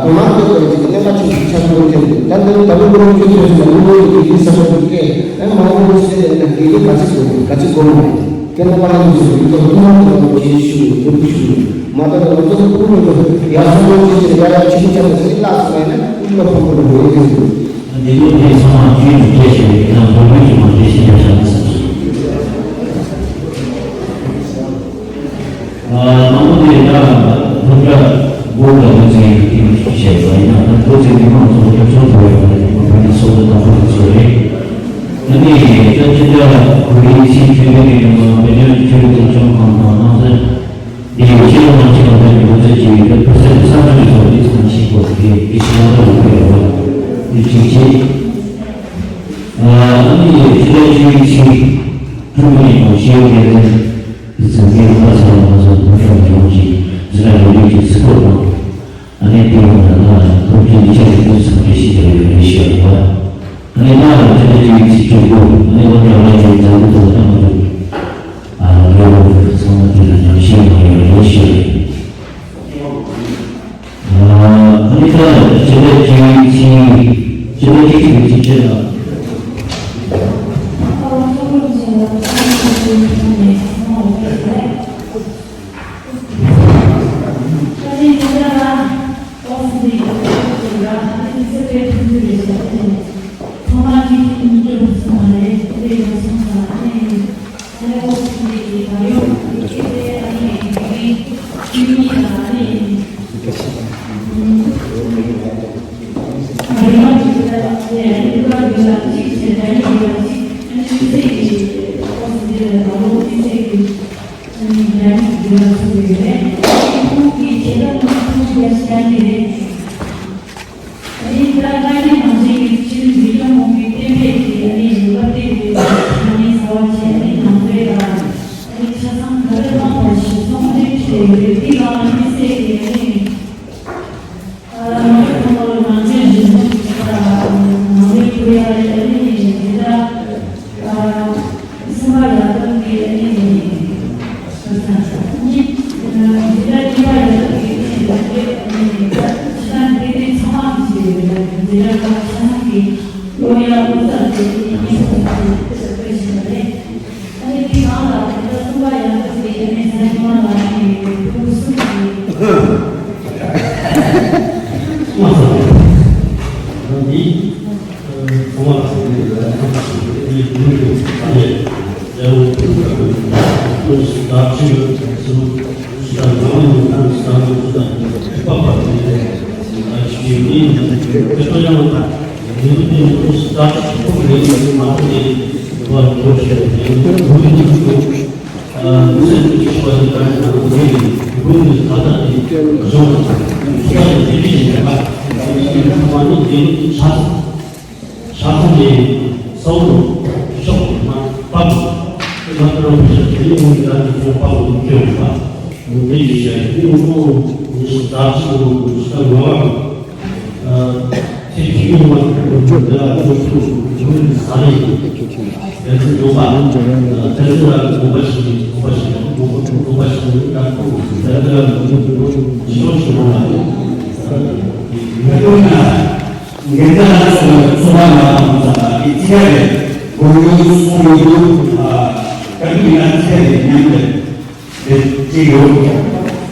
དོ་སྣང་སྤྲད་པའི་ཅིག་གནད་འགག་ཆེན་པོ་ཆགས་ཡོད་རེད། ད་ལྟ་ད་ལོ་ཀྲུང་ཕྱོགས་ཐོན་ཟིན་ན་མི་མང་གི་དགེ་རྒན་ས་ཁོངས་ཀྱི་སྐད་ཨེ་མང་པོ་ཤེས་ཀྱི་ཡོད་ན་དགེ་རྒན་ག་ཚོད་དགོས་ག་ཚོད་དགོས་མ་རེད། དེ་ནི་པ་ལགས་ཀྱིས་ཞུ་བའི་ཐོག་ཐུན་མོང་གི་ངོ་བོ་ཇི་ཞུ་བའི་འབོད་སྐུལ་ཞུ་བའི་མ་ལྟར་ང་ཚོ་ཀུན་སློང་དུ་ཡར་སོང་ལོ་ཅི་ཅི་ཡར་ཡར་ཆུ་ཆུ་ཆ་ལ་ཟིན་བརླག་སོང་བས་ན་ཀུན་སློང་ཕུང་པོ་རུ་འོས་ཀྱི་འདུག་ཉེ་དུས་དེ་ཚང་མ་ཁྱོད་ཀྱིས་སྤྲད་བྱས་ཡང་འཛམ་བུའི་གཞུང་ལ་འགྲེལ་བཤད་རྒྱབ་བཞག་ནས་སོང་། དང་པོ་དེ་ད་སློབ་གྲྭ་འགོ་དང་འགོ་འཛིན་ཡིན་དེ་མི་ཞིག་བྱས་པ་ཡིན་ན། ད་འགོ་འཛིན་མི་མང་ཚོགས་སློབ་གྲྭ་ཚོགས་པ་ཡོད་པ་དེ་ཁོང་ཚོའི་ཚོགས་འདུ་དང་པོ་དེ་ཚོ་རེད། ཨ་ནི་ད་ཅི་འདྲ་གོ་རིམ་ཚིག་ཁྱོན་ཏེ་གི་ཡོང་བ་བེད་སྤྱོད་ཀྱི་ཆོས་ལུགས་སློབ་སྦྱོང་ཁང་དང་ནང་སྲིད། འདི་ཡོད་ཕྱིར་དབང་ཆེན་པོ་དེ་འགོ་འཛིན་གྱིས་ཡོད་པའི་ཕུར་སེལ་གསར་འཛུགས་ཀྱི་ཚོགས་འདུའི་ཚོགས་ཞིག་གོ་དེ་གི་ཞིང་ལ་ཡོད་པའི་འོག་ཏུ་གཅིག་བྱས། ཨ་ནི་ཕྱི་ལོ་བཅུ་གཅིག་ཀྲུང་གོ་ཉིན་མོ་ཤེས་ཡོན་སྡེ་ཚན་གྱི་ཚན་རིག་པ་ཚོ་ལ་ང་ཚོ་མི་ཤོག་ལྗོངས་ཀྱི་འཛིན་གྲྭ་ལས་རིགས་ཀྱི་ཚིག་ཐོ་དང་། ཨ་ནི་དེའི་འོག་ལ་ང་ཚོ་སློབ་ཕྲུག་ཉིས་བརྒྱ་ལྷག་ཙམ་གྱིས་ཞིབ་ཕྲ་ཡོད་རེད་ཞུ་བ། ཨ་ནི་ང་ལ་ཕྱི་ཟླ་བཅུ་གཅིག་ཚེས་བཅུ་དགུ་ཨ་ནི་སློབ་གྲྭ་ལ་ཡོད་མཛད་སྒོ་དང་ལྟ་མ་ཐུབ། ཨ་ལོ་ཚང་མ་དེ་ལ་ཉམས་ཞིབ་གནང་ཡོད་རེད་ཞུ་རེད། ཨ་ནི་ད་ཕྱི་ཟླ་བཅུ་གཅིག་ཚེས་ཕྱི་ཟླ་བཅུ་གཅིག་གི་ཚེས་བཅུ་ལ། འགན་ལ་སོགས་པའི་ཚོགས་པ་ལ་དང་ཚང་མ་གི་ཚིག་ཡ་རེད། དགོངས་ཡུལ་གསུང་ཡུལ་དུ་བཀའ་འདྲི་ཡིན་ན་ཚིག་ཡ་རེད་མཉམ་རེད། དེ་གཅིག་ཡོད།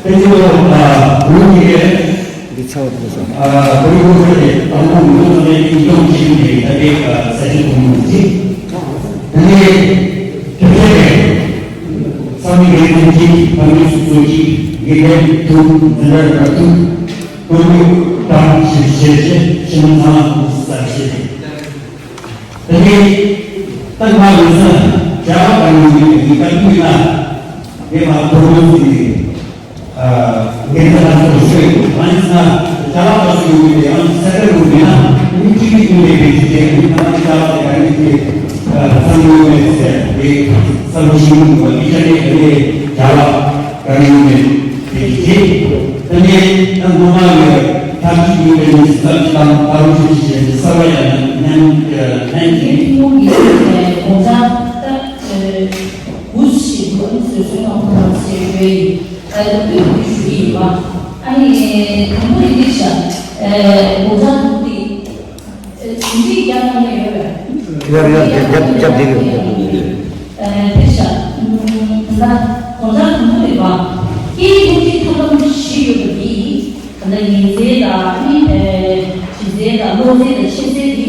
དེ་ཚོ་ཨ་འུ་གཉིས་ཀས་འདི་ཚང་བ་ཕུལ་སོང་། ཨ་བོད་རིགས་སློབ་ཕྲུག་དེ་དང་པོ་ངོས་ནས་ཡིན་སྐྱོང་བྱེད་ཀྱི་ད་ལྟའི་ས་ཆ་གོང་མ་གཅིག་དེ་ནས་དེ་འཕྲལ་ས་གནས་འགན་འཛིན་གཅིག་ཕ་མའི་སུ་གཙོ་གཅིག་དགེ་རྒན་དྲུག་འཛིན་གྲྭ་རབ་དྲུག་དོན་གཉེར་དང་ཞིབ་བཤེར་བཅས་ཕྱི་མི་ཚང་མ་གསལ་བཤད་རེད། དེ་ནས་ད་ང་ལོ་ས་བྱ་བ་གང་ཡིན་ཡིན་ག་དུས་ཡིན་ན་དེ་མ་ཐོག་མ་ཟིན་ནས་འགན་ཚ་ལ་སོགས་ཤོད་ཡོད། ང་ཡིན་ན་བྱ་བ་ག་སུ་ཡོད་མེད་དེ་ཡང་ས་ཁ་ལུགས་མེད་ན་མི་གཅིག་གིས་ཡིན་པའི་བེད་སྤྱོད་བྱས་ཡིན་ན་བྱ་བ་དེ་ག་ནས་དེ་བསམ་ཡོད་མེད་ཟེར་དེ་བསམ་བློ་ཞིག་མི་འདུག་པ། དེ་ཆ་ནས་དེ་ནས་བྱ་བ་གང་ཡིན་མིན་དེ་ཞིག་བྱེད། དེ་ནས་ད་སྔོན་མ་ལས་ཐབས་ཤེས་ཡོད་པའི་གནས་ཚུལ་ལ་དང་ད་རུང་ཞིབ་ཞིབ་བྱས་ནས་གསར་བ་ཡང་ནན་ནན་གྱིས། ཐུན་མོང་གི་ཐོག་ནས་དགོངས་འཆར་ད་དགུ་ཞིག་འདུག་ཨ་ནི་བཟོད་གསོལ་གནང་ཐུབ་པ་ཞེས་ཞུ་ཡི། ད་ལྟ་བསྟུད་དེ་ཞུ་གི་ཡིན་པ། ཨ་ནི་དང་པོ་དེ་འདི་བཞག་དགོངས་འཆར་དང་པོ་དེ། ཨ་ཟིན་བྲིས་རྒྱབ་གནང་ཡོད་པས། ཡབ་ཡབ་རྒྱབ་རྒྱབ་རྒྱབ་རྒྱབ་རྒྱབ། ཨ་དེ་བཞག་ད་ལྟ་དགོངས་འཆར་དང་པོ་དེ་བ། སྐད་ཡིག་སློབ་ཁྲིད་ཐབས་ལམ་བཞི་ཡོད་པ་འདི་ད་ལྟ་ཉན་རྩལ་དང་ཨ་ནི་ཨ་དྲི་རྩལ་དང་ཀློག་རྩལ་དང་ཤེས་རྩལ་འདི།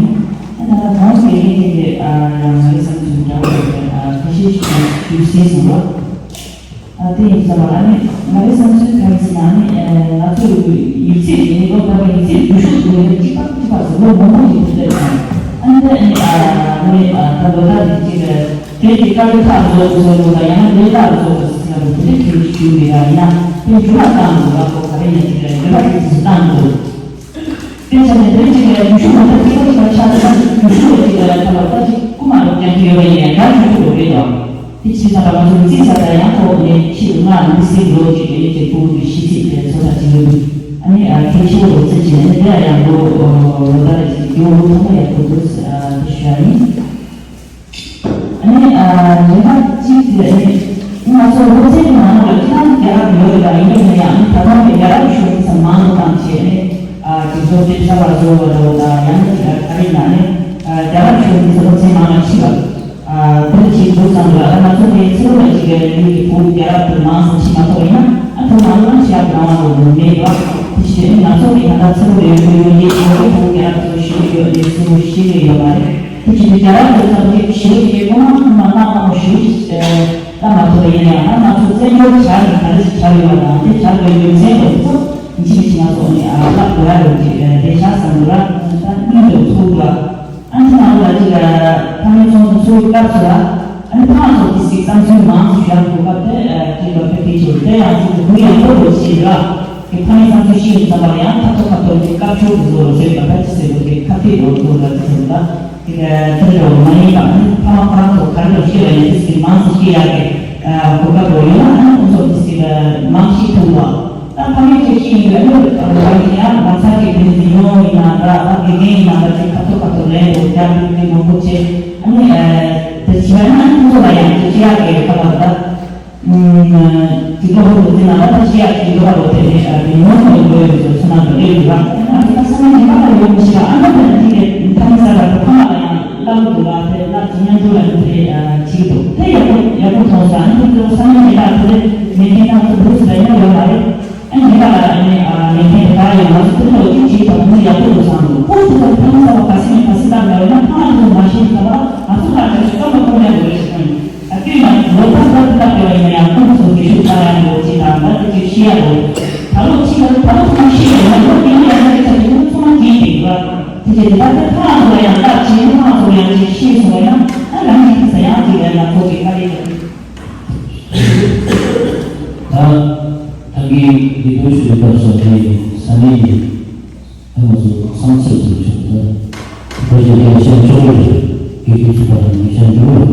ཡིན། ཨ་ད་ལྟ་གོང་ཞིག་ཡིན་དེ་དེ་ཨ་ང་རའི་བསམ་ཚུལ་འདྲ་བོ་ཡོད་པའི་ཨ་ཁ་ཤས་ཤིག་ཞུ་སྲིད་སོང་ལ། ཨ་དེ་ཡིན་ཙང་ཨ་ནི་ང་རའི་བསམ་ཚུལ་ག་རེ་ཟེར་ན། ཨ་ནི་ཨ་ང་ཚོའི་ཡིག་ཚད་དེ་ནི་ལོ་ལྟར་ཡིག་ཚད་བསྡུ་ཤོག་བསྡུ་ཡོད་གཅིག་པ་གཅིག་པ་ཟེར་ལོ་མང་པོ་ཞིག་བསྡུ་བསྡད་ཡོད། ཨ་ནི་ཨ་ནི་ཨ་ནི་ཨ་ད་ལོ་ལྟར་དེ་གཅིག་དེ་གི་དཀའ་ལས་ཁག་བཟོ་བཟོ་དགོས་དང་ཡང་ན་ལས་ལྷག་བཟོ་དགོས་ཟེར་ན་དེ་འདྲ་གི་ཞུ་གི་ར་ཡིན་ན་དེ་འགྱུར་བ་བཏང་དགོས་ལ་ཁོ་ག་རེ་ཡིན་ཟེར་ན་འགྱུར་བ་དེ་ཚོ་བཏང་དགོས། དེ་ཆ་ནས་དེ་གཅིག་ལ་ཡུལ་ཤུལ་མ་ད་དེ་ག་ཅིག་ལ་ཆགས་ན་ཡུལ་ཤུལ་ལ་གཅིག་ལ་ཡང་ཐ་ལ་ད་ཅིག་རྐུ་མ་རུ་ཀྱང་གི་ཡོད་པ་ཡིན་ཡང་དགའ་ཞུ་གི་རོགས་རེད་དོ། དེ་ཕྱིན་ཙང་ང་ཚོ་རྩིས་ས་དང་ཡང་ཁོ་ནས་ཕྱིར་ང་མི་སེར་ལོ་གཅིག་ཡོད་ནས་ཀྱི་ཕྲུ་གུ་གི་ཤི་ཚད་དེ་ཚོ་ད་ཅིག་ཡོད། ཨ་ནི་གལ་ཆེ་བོ་རོགས་རྩིས་བྱས་ནས་དེ་ཡང་ལོ་ལོ་ཟླ་རེ་ཅིག་རྒྱུ་བོ་ཐོག་མ་ཡག་པོ་འདུག་ཟེར་ཞུ་ཡ་ཡིན། ཨ་ནི་ཨ་ལས་ཀ་གཅིག་དེ་ཨ་ནི་ང་ཚོ་སློབ་ཚན་གྱི་ནང་ལ་སྤྱི་བཏང་རྒྱལ་ཁབ་ཡོད་རེད་ལ་ཡིན་པ་ཡིན་ན་ཡང་ཨ་ནི་ད་ལྟ་བའི་རྒྱལ་རབས་ཤོག་ཚ་མང་དུ་བཏང་བྱས་ཨ་ནི་ཨ་དེ་ཚོ་དེབ་གསར་པ་བཟོ་བ་འདྲ་བོ་དང་ཡང་ན་ཨ་ག་རེ་ཡིན་ན་ཨ་ནི་ཨ་རྒྱལ་རབས་ཤོག་ཚ་སློབ་ཚན་ནང་ལ་ཁྲིད་པ་ཨ་དེ་ཅིག་འདུག་བསམ་འདུག་ཨ་ད་ང་ཚོ་དེ་ཚེ་རབས་ལ་ཅིག་གི་ཡུལ་གྱི་བུ་རྒྱལ་རབས་དེ་མང་ཙམ་ཁྲིད་མ་ཐུབ་པ་ཡིན་ན་ཨ་ཐུབ་མ་ཐུབ་ན་ཁྲིད་ཡག་གི་རང་དབང་དུ་མེད་པ་དེ་ཅིག་ཨ་ནི་ང་ཚོ་གི་ད་ལྟ་ཚེ་རབས་ལ་ཡོད་པའི་ཡུལ་གྱི་ཡུལ་གྱི་བུ་རྒྱལ་རབས་དེ་ཚོ་ཤེས་ཀྱི་ཡོད་ཨ་ནི་སུ་ཤེས་ཀྱི་ཡོད་མ་རེད། དེ་བྱས་ཏེ་རྒྱལ་རབས་དེ་ཚོ་དེ་ཞི་བ་ཞིག་གི་ཁོ་རང་ཁོ་མ་གནང་གནང་བ་ཞི་བ་ཞིག་ལྟ་མ་ཐུབ་པ་ཡིན་ན་ཡང་ད་ང་ཚོ་བཙན་བྱོལ་བྱ་རེད་ག་རེ་ཞིག་བྱ་ཡོད་པ་དང་དེ་བྱ་དགོས་རྒྱུ་མཚན་དེ་ཚོ་ཡིན་གཅིག་མིན་གཅིག་ང་ཚོ་ནས་ཨ་བཀླག་དགོས་ཡ་རེད་ཅེས་རེད་བྱ་བསམ་འདུག་ར་ད་སྙིང་དུ་ཚོར་འདུག་ཨ་ནི་ང་ཚོ་ལ་ཅིག་ཕ་མའི་ཚོགས་འདུ་ཚོགས་སྐབས་སུ་ལ་ཨ་ནི་ཕ་ཚོ་དེ་ཞིག་བསམ་ཚུལ་མང་ཙམ་ཞུ་ཡ་གོ་སྐབས་དེ་ཅིག་ལ་ཕེབས་ཀྱི་ཆེ་བ་དེ་ཡང་ཅིག་གུ་ཡངས་པོ་རུ་ཞིག་ར། དེ་ཕ་མའི་བསམ་ཚུལ་ཤེས་ཡོང་ཙམ་པ་ལ་ཡང་ཁ་ཐོག་ཁ་ཐོག་གི་སྐབས་ཆོག་གི་བཟོ་རུ་བཟོས་པ་ད་ཅི་ཟེར་དགོས་དེ་ཁ་གཏད་རུ་བཟོ་ལ་ཅི་ཟེར་ད་དེ་ག་དེ་འདྲ་བ་མ་ཡིན་པ་ཨ་ནི་ཕ་མ་ཁོ་རང་ཚོ་ག་རེ་ལ་ཤེས་པ་ཡིན་དེ་ཟིག་མང་ཙམ་ཤེས་ཡག་གི་གོ་སྐབས་རུ་ཡོད་ན་ཨ་ནི་ཁོ་ཚོ་དེ་ཟིག་མང་ཤེས་ཐུབ་པ་ད་ཕ་མའི་ཆེད་ཤེས་ཡོང་གི་ཨ་ནི་རང་གི་ཡང་ལམ་སང་གི་དེ་ཟིག་ཡོང་ཡིན་ན་ད་ད་དགེ་རྒན་ཡིན་ན་ད་དེ་ཁ་ཐོག་ཁ་ཐོག་ལན་རུ་རྒྱག་དུས་དེ་མང་པོ་བྱས་ཨ་ནི་དེ་བྱས་ན་ཨ་ནི་ཁོ་ཚོ་ལ་ཡང་དེ་ཤེས་ཡག་གི་ཁ་པར་ད། དེ་ཚོ་ཧོར་འདུག་ཟེར་ན་ད་ལྟ་ཤི་ཡག་གི་འདུག་པ་ལོ་དེ་ནས་ཨ་དེ་ཉོ་ཐུབ་འགྲོ་ཡོད་ཚོ་ཚོ་ན་འགྲོ་ཡོད་རེད་བ། ཨ་ནི་ད་ས་ནས་ཉི་མ་ལ་ཡོང་མི་ཤེས་པ་ཨ་ན་དེ་དེ་གས་ཐ་མི་ས་ལ་དེ་ཕ་མ་ལ་ཡང་བླ་མ་འདུག་ལ་དེ་བླ་ཅི་ཉན་འགྲོ་ལ་འདུག་དེ་ཅི་འདུག་དེ་ཡག་པོ་ཡག་པོ་མཐོང་སོང་། ཨ་ནི་དེ་ཚོ་ས་ནས་ཉི་མ་དེ་ནས་ཁྱེད་རང་ཚོ་འདུག་ཟེར་ཡ་ཡོད་མ་རེད། ཨ་ནི་ཉི་མ་ལ་ཨ་ནི་ཨ་ནི་ཁྱེད་དེ་ག་ཡོང་ང་ཚོ་དེ་ལོ་རྒྱུས་བྱེད་དང་མི་ཡག་པོ་འདུག་བསམ་འདུག་ཁོ་ཚོ་ཐ་མི་ས་བ་ག་སེ་ནས་ག་སེ་བཏང་ཡོད་ན་ཕ་མ་ཚོ་མ་ཤེས་ས་བ་ང་ཚོ་ལ་དེ་ཚོ་སྐམ་པ་སྐམ་ཡག་དགོས་རེད་ཟེར། ཨ་ཀུན་ལ་ལོ་ཏོག་ཏོག་ཏག་ཏག་ཡོད་ཡིན་ན་ཡང་ཁོང་ཚོ་གི་ཤུགས་ཆག་ཡང་འགྲོ་ཅི་དང་ད་དེ་ཅིག་ཤི་ཡ་འགྲོ། ད་ལོ་ཅི་ལ་ད་ལོ་ཁོང་ཤི་ཡ་ཡིན་ན་ལོ་དེ་ཡང་ཡང་ཡང་ཚ་དེ་ཚོ་ཚང་མ་གིས་དེ་འགྲོ། དེ་ཅི་དེ་ད་དེ་ཁོང་ཚོ་ཡང་ལྟ་ཅི་ཁོང་ཚོ་ཡང་ཅིག་ཤི་སོང་ཡང་ཨ་རང་གི་ས་ཡང་ཅིག་ཡང་ང་ཚོ་གི་དཀའ་ལས་ད་ད་གི་ཡིད་སྤྲོ་ཞུ་སྐབས་སུ་དེ་ས་གནས་ཡིན། ད་ང་ཚོ་བསམ་ཚུལ་ཚུལ་ཆུང་ད། ཁོ་ཚོས་ཀྱང་ཤེས་ཆོག་གི་རེད། དགེ་རྒན་ཚོ་དང་ནི་ཤེས་འཇུག་རེད།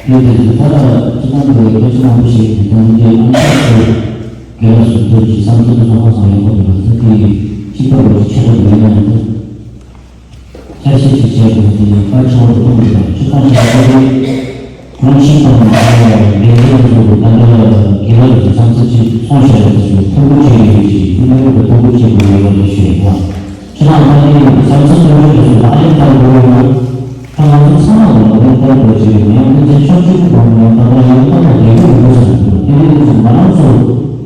ཡོད་དེ་ཚོ་ད་ལྟ་སྤྱི་བཏང་གི་སྐད་ཆ་མང་པོ་ཞིག་གི་དོན་དེ་ཨང་ཆ་ཚོ་དགེ་ལ་སུ་ཐོས་ཀྱི་བསམ་ཚུལ་དུ་ཚང་མ་ཚང་ཡོད་པ་དེ་ལ་ཚོ་དེ་གཅིག་པ་ལོ་ཆེ་བ་དེ་ཡིན་ན་ཡང་ཚོ། ཆ་ཤས་ཤིག་བྱས་དགོས་དེ་ཡང་བཀའ་ཆེ་བ་རུ་གཏོང་དགོས་པ་སྤྱི་བཏང་ཞིག་ཨ་ཁོ་རེད། ཁོང་ཕྱིན་པ་ནི་ལས་འགན་ཚོ་ད་ལྟ་དགེ་ལགས་ཀྱི་བསམ་ཚུལ་ཅིག་གསུངས་བཞག་ཡོད་ཚུལ་ཐུགས་ཁུར་ཆེ་ཡོད་ཅིག་ཡིན་ན་ཡོད་པའི་ཐུགས་ཁུར་ཆེ་དགོས་ཡོད་ལ་ཞུ་ཡོད་པ། ཁྱེད་རང་ད་ལྟའི་བསམ་ཚུལ་གཏོང་རྒྱུ་དེ་ཚོ་ལག་ལེན་བསྟར་དགོས་ཡོད་ན། ད་ང་ཚོ་ཚང་མ་ལ་ལག་ལེན་བསྟར་དགོས་ཀྱི་ཡོད་ཡང་ཕལ་ཆེར་ཕྱོགས་གཅིག་ཏུ་གཏོང་ན་ད་ལྟ་ཡང་གཏོང་བ་ལས་འགུལ་ཡོད་ས་མི་འདུག་དེ་འདྲའི་དུས་སུ་ང་རང་ཚོ་ད་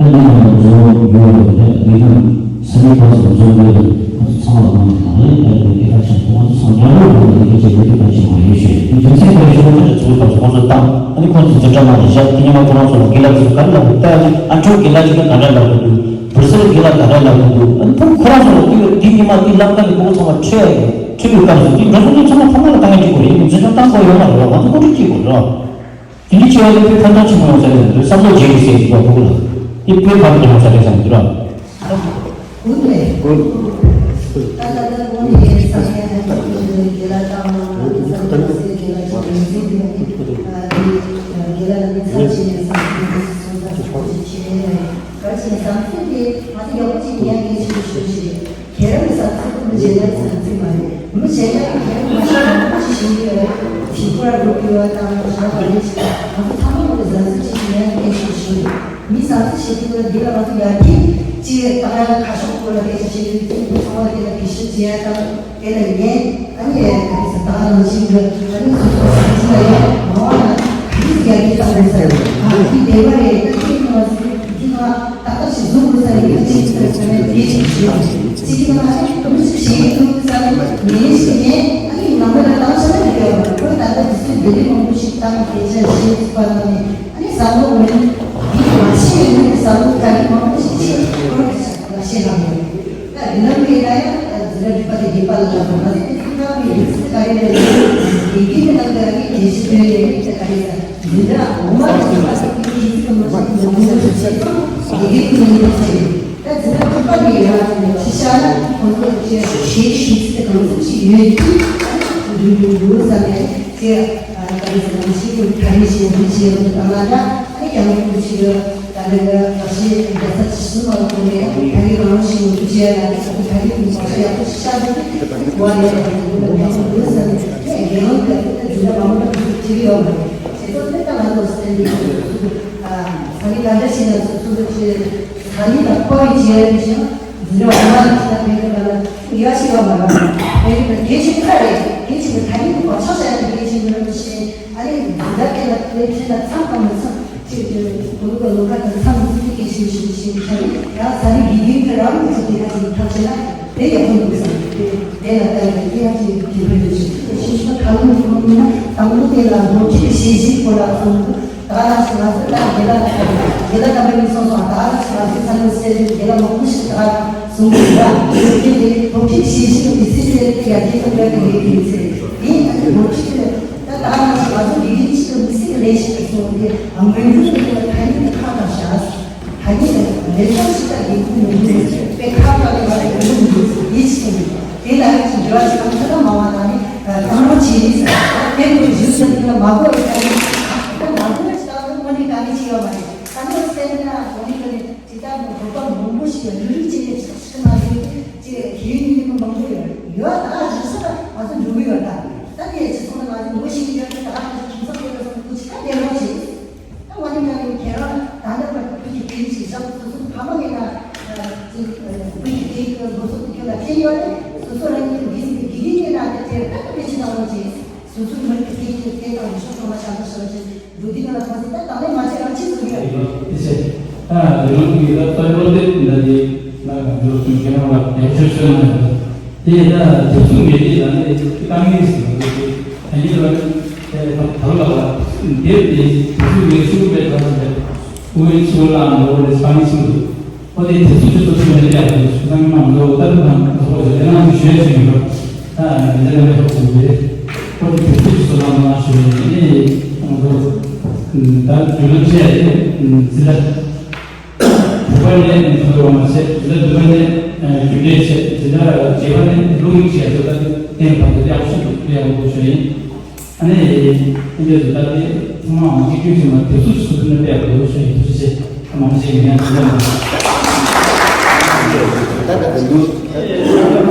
འདི་ནང་ལ་འཛུལ་ཡོད་རེད་དེ་འདི་ནང་ས་གནས་ཁག་ཚོ་འཛུལ་དགོས་རེད། ང་ཚོ་ཚང་མ་ལ་ལག་ལེན་བསྟར་དགོས་དེ་གལ་ཆེན་པོ་ང་ཚོ་ཚང་མ་མཉམ་རུབ་ཡོང་བ་དེ་གལ་ཆེ་དགོས་དེ་གལ་ཆེན་པོ་ཡོད་ཤོད་དེ་རྒྱུ་མཚན་གལ་ཆེན་པོ་ཆེ་ཚོའི་སྐབས་སུ་ཁོང་ཚོ་བཏང་ཨ་ནི་ཁོང་ཚོ་འཛིན་གྲྭ་ནང་ལ་བཞག་དེ་ཉི་མ་ཁོ་རང་ཚོ་ལ་དགེ་ལགས་ཚོ་ག་རེ་ལབ་དགོས་ལྟ་ཡ་ཅིག་ཨ་ཁྱོད་དགེ་ལགས་ཅིག་ལ་ག་འདྲ་ལབ་དགོས་འདུག་བུ་སེར་དགེ་ལ་ད་ལྟ་ལབ་ཀྱི་འདུག་ཨ་ནི་ཁོང་ཁོ་རང་ཚོ་ལ་དེ་དེ་ཉི་མ་དེ་ལམ་ཀ་གི་སྤུ་གུ་ཚང་མ་ཁྲིད་ཡ་ཡོད། ཁྲིད་པའི་སྐབས་སུ་དེ་འགྲོ་སོང་དེ་ཚང་མ་ཕ་མ་ལ་བཏང་ཡ་གཅིག་པོ་རེད། ཡིན་ནའི་འཛིན་སྐྱོང་བཏང་དགོས་ཡོད་མ་རེད་བ། ང་ཚོ་བཀོད་སྒྲིག་གཅིག་པོ་རེད་བ། དེ་འདྲ་བྱས་པ་དེ་དཔེ་ཕན་ཐོགས་ཆེན་པོ་ཡོང་ས་རེད་འདུག་བསམ་བློ་བརྗེ་གི་ཟེར་གྱི་འདུག་ཕྲུ་གུ་ལ་དེ་དཔེ་ཕན་ཐོགས་ཡོང་ས་རེད་བསམ་གྱི་རེད་བ། ད་ལྟ་ད་ལྟ་དགོན་པའི་ས་ཆ་ནས་དགེ་ལ་དང་ས་ཆ་སེ་དགེ་ལ་ཅིག་ཡིན་ཚུལ་དེ་ནི་དགེ་ལ་ལ་མི་ཚར་ཆེ་ནས་ས་ཆ་སོང་ཙང་ཆོག་ཆེ་ཆེ་ནས་ག་ཆེ་བསམ་ཚུལ་དེ་ང་ཚོ་ཡག་པོ་ཅིག་ཉན་ངེས་ཆེ་ཞུ་ཞེས། ཁྱེད་རང་གི་བསམ་ཚུལ་མི་གཞན་པའི་བསམ་ཚུལ་མ་རེད། མི་གཞན་པ་ཁྱེད་རང་མ་ཤེས་མང་པོ་ཞིག་ཞུ་གི་ཡོད་རེད། དེ་ཁོ་ར་འགྲོ་དགོས་པ་དང་ཞོགས་པ་རེད་ཞིག་ང་ཚོ་ཚང་མ་གི་བསམ་ཚུལ་ཅིག་ཞིག་ཡང་སྐད་ཆ་ཞུ། མི་བསམ་ཚུལ་ཞིག་འདི་ལ་ང་ཚོ་ཡར་རྒྱས་ཅིག་བཏང་ཡ་ཁ་ཕྱོགས་སྐོར་ལ་སྐད་ཆ་བཤད་ཡོད་ཚུལ་མི་ཚང་མ་དེ་ལ་གུས་ཞབས་བྱེད་ཡ་དང་དེ་ལ་ཉན། ཨ་ནི་ག་རེ་ཟེར་ད་ག་ནང་བཞིན་གྱི་ཨ་ནི་སོ་སོ་བསམ་ཚུལ་ལ་ཡང་མང་བ་ན་ག་རེ་ཟེར་ཡར་རྒྱས་བཏང་དགོས་ས་རེད། ཨ་འདི་བདེན་པ་རེད། ད་ཁྱེད་ཀྱི་ང་ཚོ་འདི་ང་ཏག་ཏག་ཞིག་བཟོ་དགོས་ས་རེད། ཅིག་ཅིག་ཟེར་ནས་དེ་ཅིག་ཞུས་པ་ཅིག་གི་ང་ཚོ་མི་ཅིག་བྱེད་ཀྱི་འདུག་ས་རེད། ངས་ཞིག་ངས་ཨ་ནི་ནང་མི་ལ་བཏང་ས་ན་འགྲིག་གི་ཡོད་མ་རེད། ཁོས་ད་ལྟ་དུས་ཚོད་བདེ་ལེགས་མང་པོ་ཞིག་བཏང་སྐད་ཆ་བཤད་ཐུབ་པ་དང་ནི་ཨ་ནི་བསམ་བློ་འོན་འདི་མ་ཤེས་ཡོད་ནི་བསམ་བློ་ག་རེ་མང་པོ་ཞིག་བྱེད་ཁོ་རང་གི་ཆ་ལ་ཤེས་ལ་མེད། ད་འདི་ལམ་གྱི་ན་ཡང་འཛིན་གྲྭ་དྲུག་པ་དེ་རྒན་པ་ལ་ལབ་པ་མ་ཟད་དེ་ཚོ་ཁག་གི་རིགས་སུ་ག་རེ་རེད་ལ་དགེ་རྒན་གྱི་ནང་གི་ཨ་ནི་ ཞིག་སྟོན་ནས་དེ་ག་རེ་ཟེར། འཛིན་གྲྭ་འོག་མ་དང་གཞུང་ལ་སོགས་པའི་ཡིག་གཟུགས་མ་ཞིག་ལ་ངོ་སྤྲོད་བྱེད་སྟངས་དགེ་རྒན་གྱི་ངོ་སྤྲོད་བྱས། ད་འཛིན་གྲྭ་དྲུག་པ་དེ་ཡོད་ན་ཅི་བྱ་ན་ཁོང་ཚོ་ཆེ་ཤེས་ཤེས་ཚད་གང་འཚམ་ཞིག་ཡོད་དུས་འགྲུབ་འགྲོ་འགྲོ་བསམ་ནས་དེ་ག་རེ་ཟེར་ན་ཞིག་གི་ཐ་སྙད་ཤེས་ཡོན་ཤེས་ཡོན་དང་ལ་འདྲ་ཨ་ནི་ཡང་ཁོང་ཚོ་ཞིག་གི་ད་ལྟ་གི་བར་ཞིག་རྒྱལ་ས་ཇི་སྲིད་མ་ལ་ཐོག་ནས་ད་རེས་རང་རང་ཞིག་ངོ་སྤྲོད་བྱས་ཡ་ལ་ད་ད་རེས་ཀྱི་བར་ཞིག་ཡག་པོ་ཞིག་ཤར་འདུག་གོ་བ་ལས་ཡག་པོ་འདུག་ལ་ཡག་པོ་འདུག་ཟེར་ནས་ངས་རྒན་ལགས་ཀྱི་ད་འཛིན་གྲྭ་མང་པོ་འདུག་ཅིག་ཡོད་མ་རེད། དེ་ཚོ་དེ་ལྟ་ང་ཚོ་སེམས་ཀྱི་ས་གནས་ག་འདྲ་ཞིག་ན་སོ་སོ་ཆེ་ས་གནས་ལ་ཁོ་རེ་བྱས་རེ་བཞིན་འཛིན་གྲྭ་འོག་མ་ལ་ཅི་ལ་བས་ཀྱི་ལ་ལ་ཡ་ཞིག་ཡོད་མ་རེད། བས་ཀྱི་ལ་གལ་ཆེན་ཁ་རེད། གལ་ཆེན་གྱི་ད་རེས་ཀྱི་གོ་ཆག་བྱ་ཡ་གལ་ཆེན་གྱི་རེ་བཞིན། ཨ་ནི་འཛིན་གྲྭ་དེ་ལ་སླེབས་ཕྱིན་ལ་མཚམས་དང་མི་མཚམས་ཅིག་ཅིག་གུ་ལུ་གི་ལོ་ཁ་དང་མཚམས་མི་མཚམས་ཀྱི་ཞིག་ཞིག་ཞིག་ཁྱེར་ནས་ཡང་ས་གནས་དགེ་རྒན་གྱི་རང་གི་ཚོ་དེ་ག་ཅིག་ཐག་བཅད་ན་དེ་ཡག་པོ་འདུག་བསམ། དེ་དེ་ལ་ལྟ་ཡག་དེ་ཡང་ཅིག་དེ་འཕེལ་འགྲོ་ཞིག་ཞིག་ཞིག་ཁ་ལུང་ཁོང་ཡིན་ན་དང་པོ་དེ་ལ་སློབ་ཁྲིད་ཀྱི་བྱས་རྗེས་སྐོར་ལ་གསུངས་འདུག་ད་ག་ནང་བཞིན་ང་ཚོ་ད་དགེ་ལགས་དགེ་ལགས་དམ་པའི་མིག་སོང་སོང་ད་ག་ནང་བཞིན་ང་ཚོའི་ཚ་ནུ་སེ་རིང་དགེ་ལགས་མང་པོ་ཞིག་ད་ག་གསུངས་འདུག་ད་དེ་དེ་སློབ་ཁྲིད་ཀྱི་བྱས་རྗེས་ཀྱི་མི་ཚེ་དེ་ཡར་རྒྱས་གཏོང་ཡག་གི་ལས་ཀྱི་མི་ཚེ་དེ་ཡིན་ད་དེ་སློབ་ཁྲིད་ཀྱི། ད་ད་ང་ཚོ་ང་ཚོ་དགེ་རྒན་གཅིག་གི་མི་ཚེ་གི་ལས་ཤིག་ཏུ་སོང་སྟེ་དམ་པའི་ལུགས་ཀྱི་ཐ་སྙད་དེ་ཁ་བཏགས་བཞག་ཐ་སྙད་དེ་ལས་ཤོག་ཞིག་ད་དགེ་རྒན་མི་འདུག་པའི་ཁ་བཏགས་ལས་མ་རེད་དགེ་རྒན་མི་འདུག་ཡིད་ཆེས་མི་འདུག་དེ་ལ་ཡིད་ཆེས་འགྱུར་བ་ཞིག་གང་ཐད་ན་མང་བ་དང་ནི་གང་རུང་བྱེད་ཡིན་ཟེར་དེ་ཁོའི་ཞུ་ཟེར་དེ་ལ་མ་གོ་བའི་ཐ་སྙད་ད་མ་གོ་བའི་ཞིག་ད་དངོས་གནས་དཀའ་ངལ་ཆེ་བ་མ་རེད། ད་ནི་སེམས་ན་དོན་ནི་དོན་ནི་དེ་ལྟར་ནི་བོད་པ་མང་པོ་ཞིག་ལ་རིགས་རིགས་བྱས་ནས་ཆགས་ཤིག་མ་རེད་ཅེས་ཡིད་ཡུལ་མི་མང་པོ་ཡོད་ཡོད་ད་གཞི་ས་ང་ཚོ་འགྲོ་གི་ཡོད་ད། ད་དེ་ཅི་སོང་ན་ང་ཚོ་ངོ་ཤེས་ཀྱི་ཡོད་ན་ད་ང་ཚོ་ཁྱིམ་ཚང་ཡོད་ན་སོང་ངོ་ཅི་ད་དེ་རོགས་བྱེད། ད་ང་ཚོ་ང་ཚོ་ཁྱེད་རང་ད་ལྟ་བར་དུ་བོད་ཀྱི་སྐད་ཡིག་ཅིག་བཞག་སོ་སོ་ཕ་མ་ཡིན་ན་ཅིག་བོད་ཀྱི་སྐད་ཡིག་གི་སློབ་གསོ་དེ་ཁྱོད་ལ་ཕན་ཡོད་རེད། སོ་སོ་རང་ཉིད་དགེ་རྒན་དགེ་རྒན་ཡིན་ན་དེ་དེ་ལྟ་བུ་དེ་ཅི་ད་ངོ་ཅི་སོ་སོའི་མི་རིགས་ཀྱི་སྐད་ཡིག་གི་སྐད་དང་རིག་གཞུང་ཚང་མ་བྱ་དགའ་ཞུ་བ་ཅིག་འགྲོ་དུས་ང་ལ་ཁོང་ཚོས་ད་དང་ལེན་མ་བྱས་རང་ཁྱིམ་ཚུགས་ཡོད། ཡོད་དེ་བྱས། ད་རི་ལུང་གི་ད་ལྟ་བློ་དེབ་འདི་འདྲ་དེ་ང་གང་འགྲོ་དུས་ཁྱེད་རང་ལ་བེད་སྤྱོད་བྱོས་གནང་ཡོད། དེ་ད་དེབ་གཟུགས་མེད་དེ་ད་ནི་དཀའ་ངལ་ཞིག་ཡོད་དེ་ད་ཡིན་ར་དེ་ད་ད་ལ་ལ་དེབ་དེ་དེབ་གཟུགས་མེད་ཤུགས་མེད་ད་ད་དེ་ཀུའི་ཆུ་ལ་ནོ་ལེ་སྤང་ཆུ། ཁོ་དེ་དེ་ཚོ་ཆུ་ཚོད་ཆུ་མེད་ཀྱང་དེ་ཆུ་ཚང་མ་མཛོ་ལྟར་དང་ཁོ་ཚོ་ལས་ནང་དུ་ཞོལ་ཞིག་ཡོད། ད་ཡང་འདི་ལ་མེད་ཐོག་ཏུ་རེད། ཁོ་དེ་དེ་ཚོ་ཆུ་ཚོད་ནང་ན་ཞོལ་ནས་ཁོང་ཚོ་ད་རྒྱུ་ལམ་བྱས་ཏེ་འཛི་ལ་བུ་པ་ནས་ཁོ་ཚོ་མ་བྱས་འཛི་ལ་བུ་པ་ནས་རྒྱུ་འབྲས་བྱས་འཛི་ལ་རྗེས་པ་ནས་ལུག་མིག་བྱས་ཚོ་ད་གཏན་ཕབ་ཏུ་ཡག་ཤོས་ཡག་པོ་ཞུ་ཡིན། ཨ་ནི། ཨིན་ཇི་ཟེར་ད་དེ་ཚང་མ་མང་ཆེ་ཁྱོད་ཚོས་མ་དེ་ཚོ་ཚུལ་ཁྲིམས་ལ་དཔེ་ཡག་པོ་ཞུ་ཡིན་ཐུགས་རྗེ་ཆེ། ད་མང་ཆེ་ངས་ཚུལ་ཁྲིམས་ད་ད་དེ་འདུག་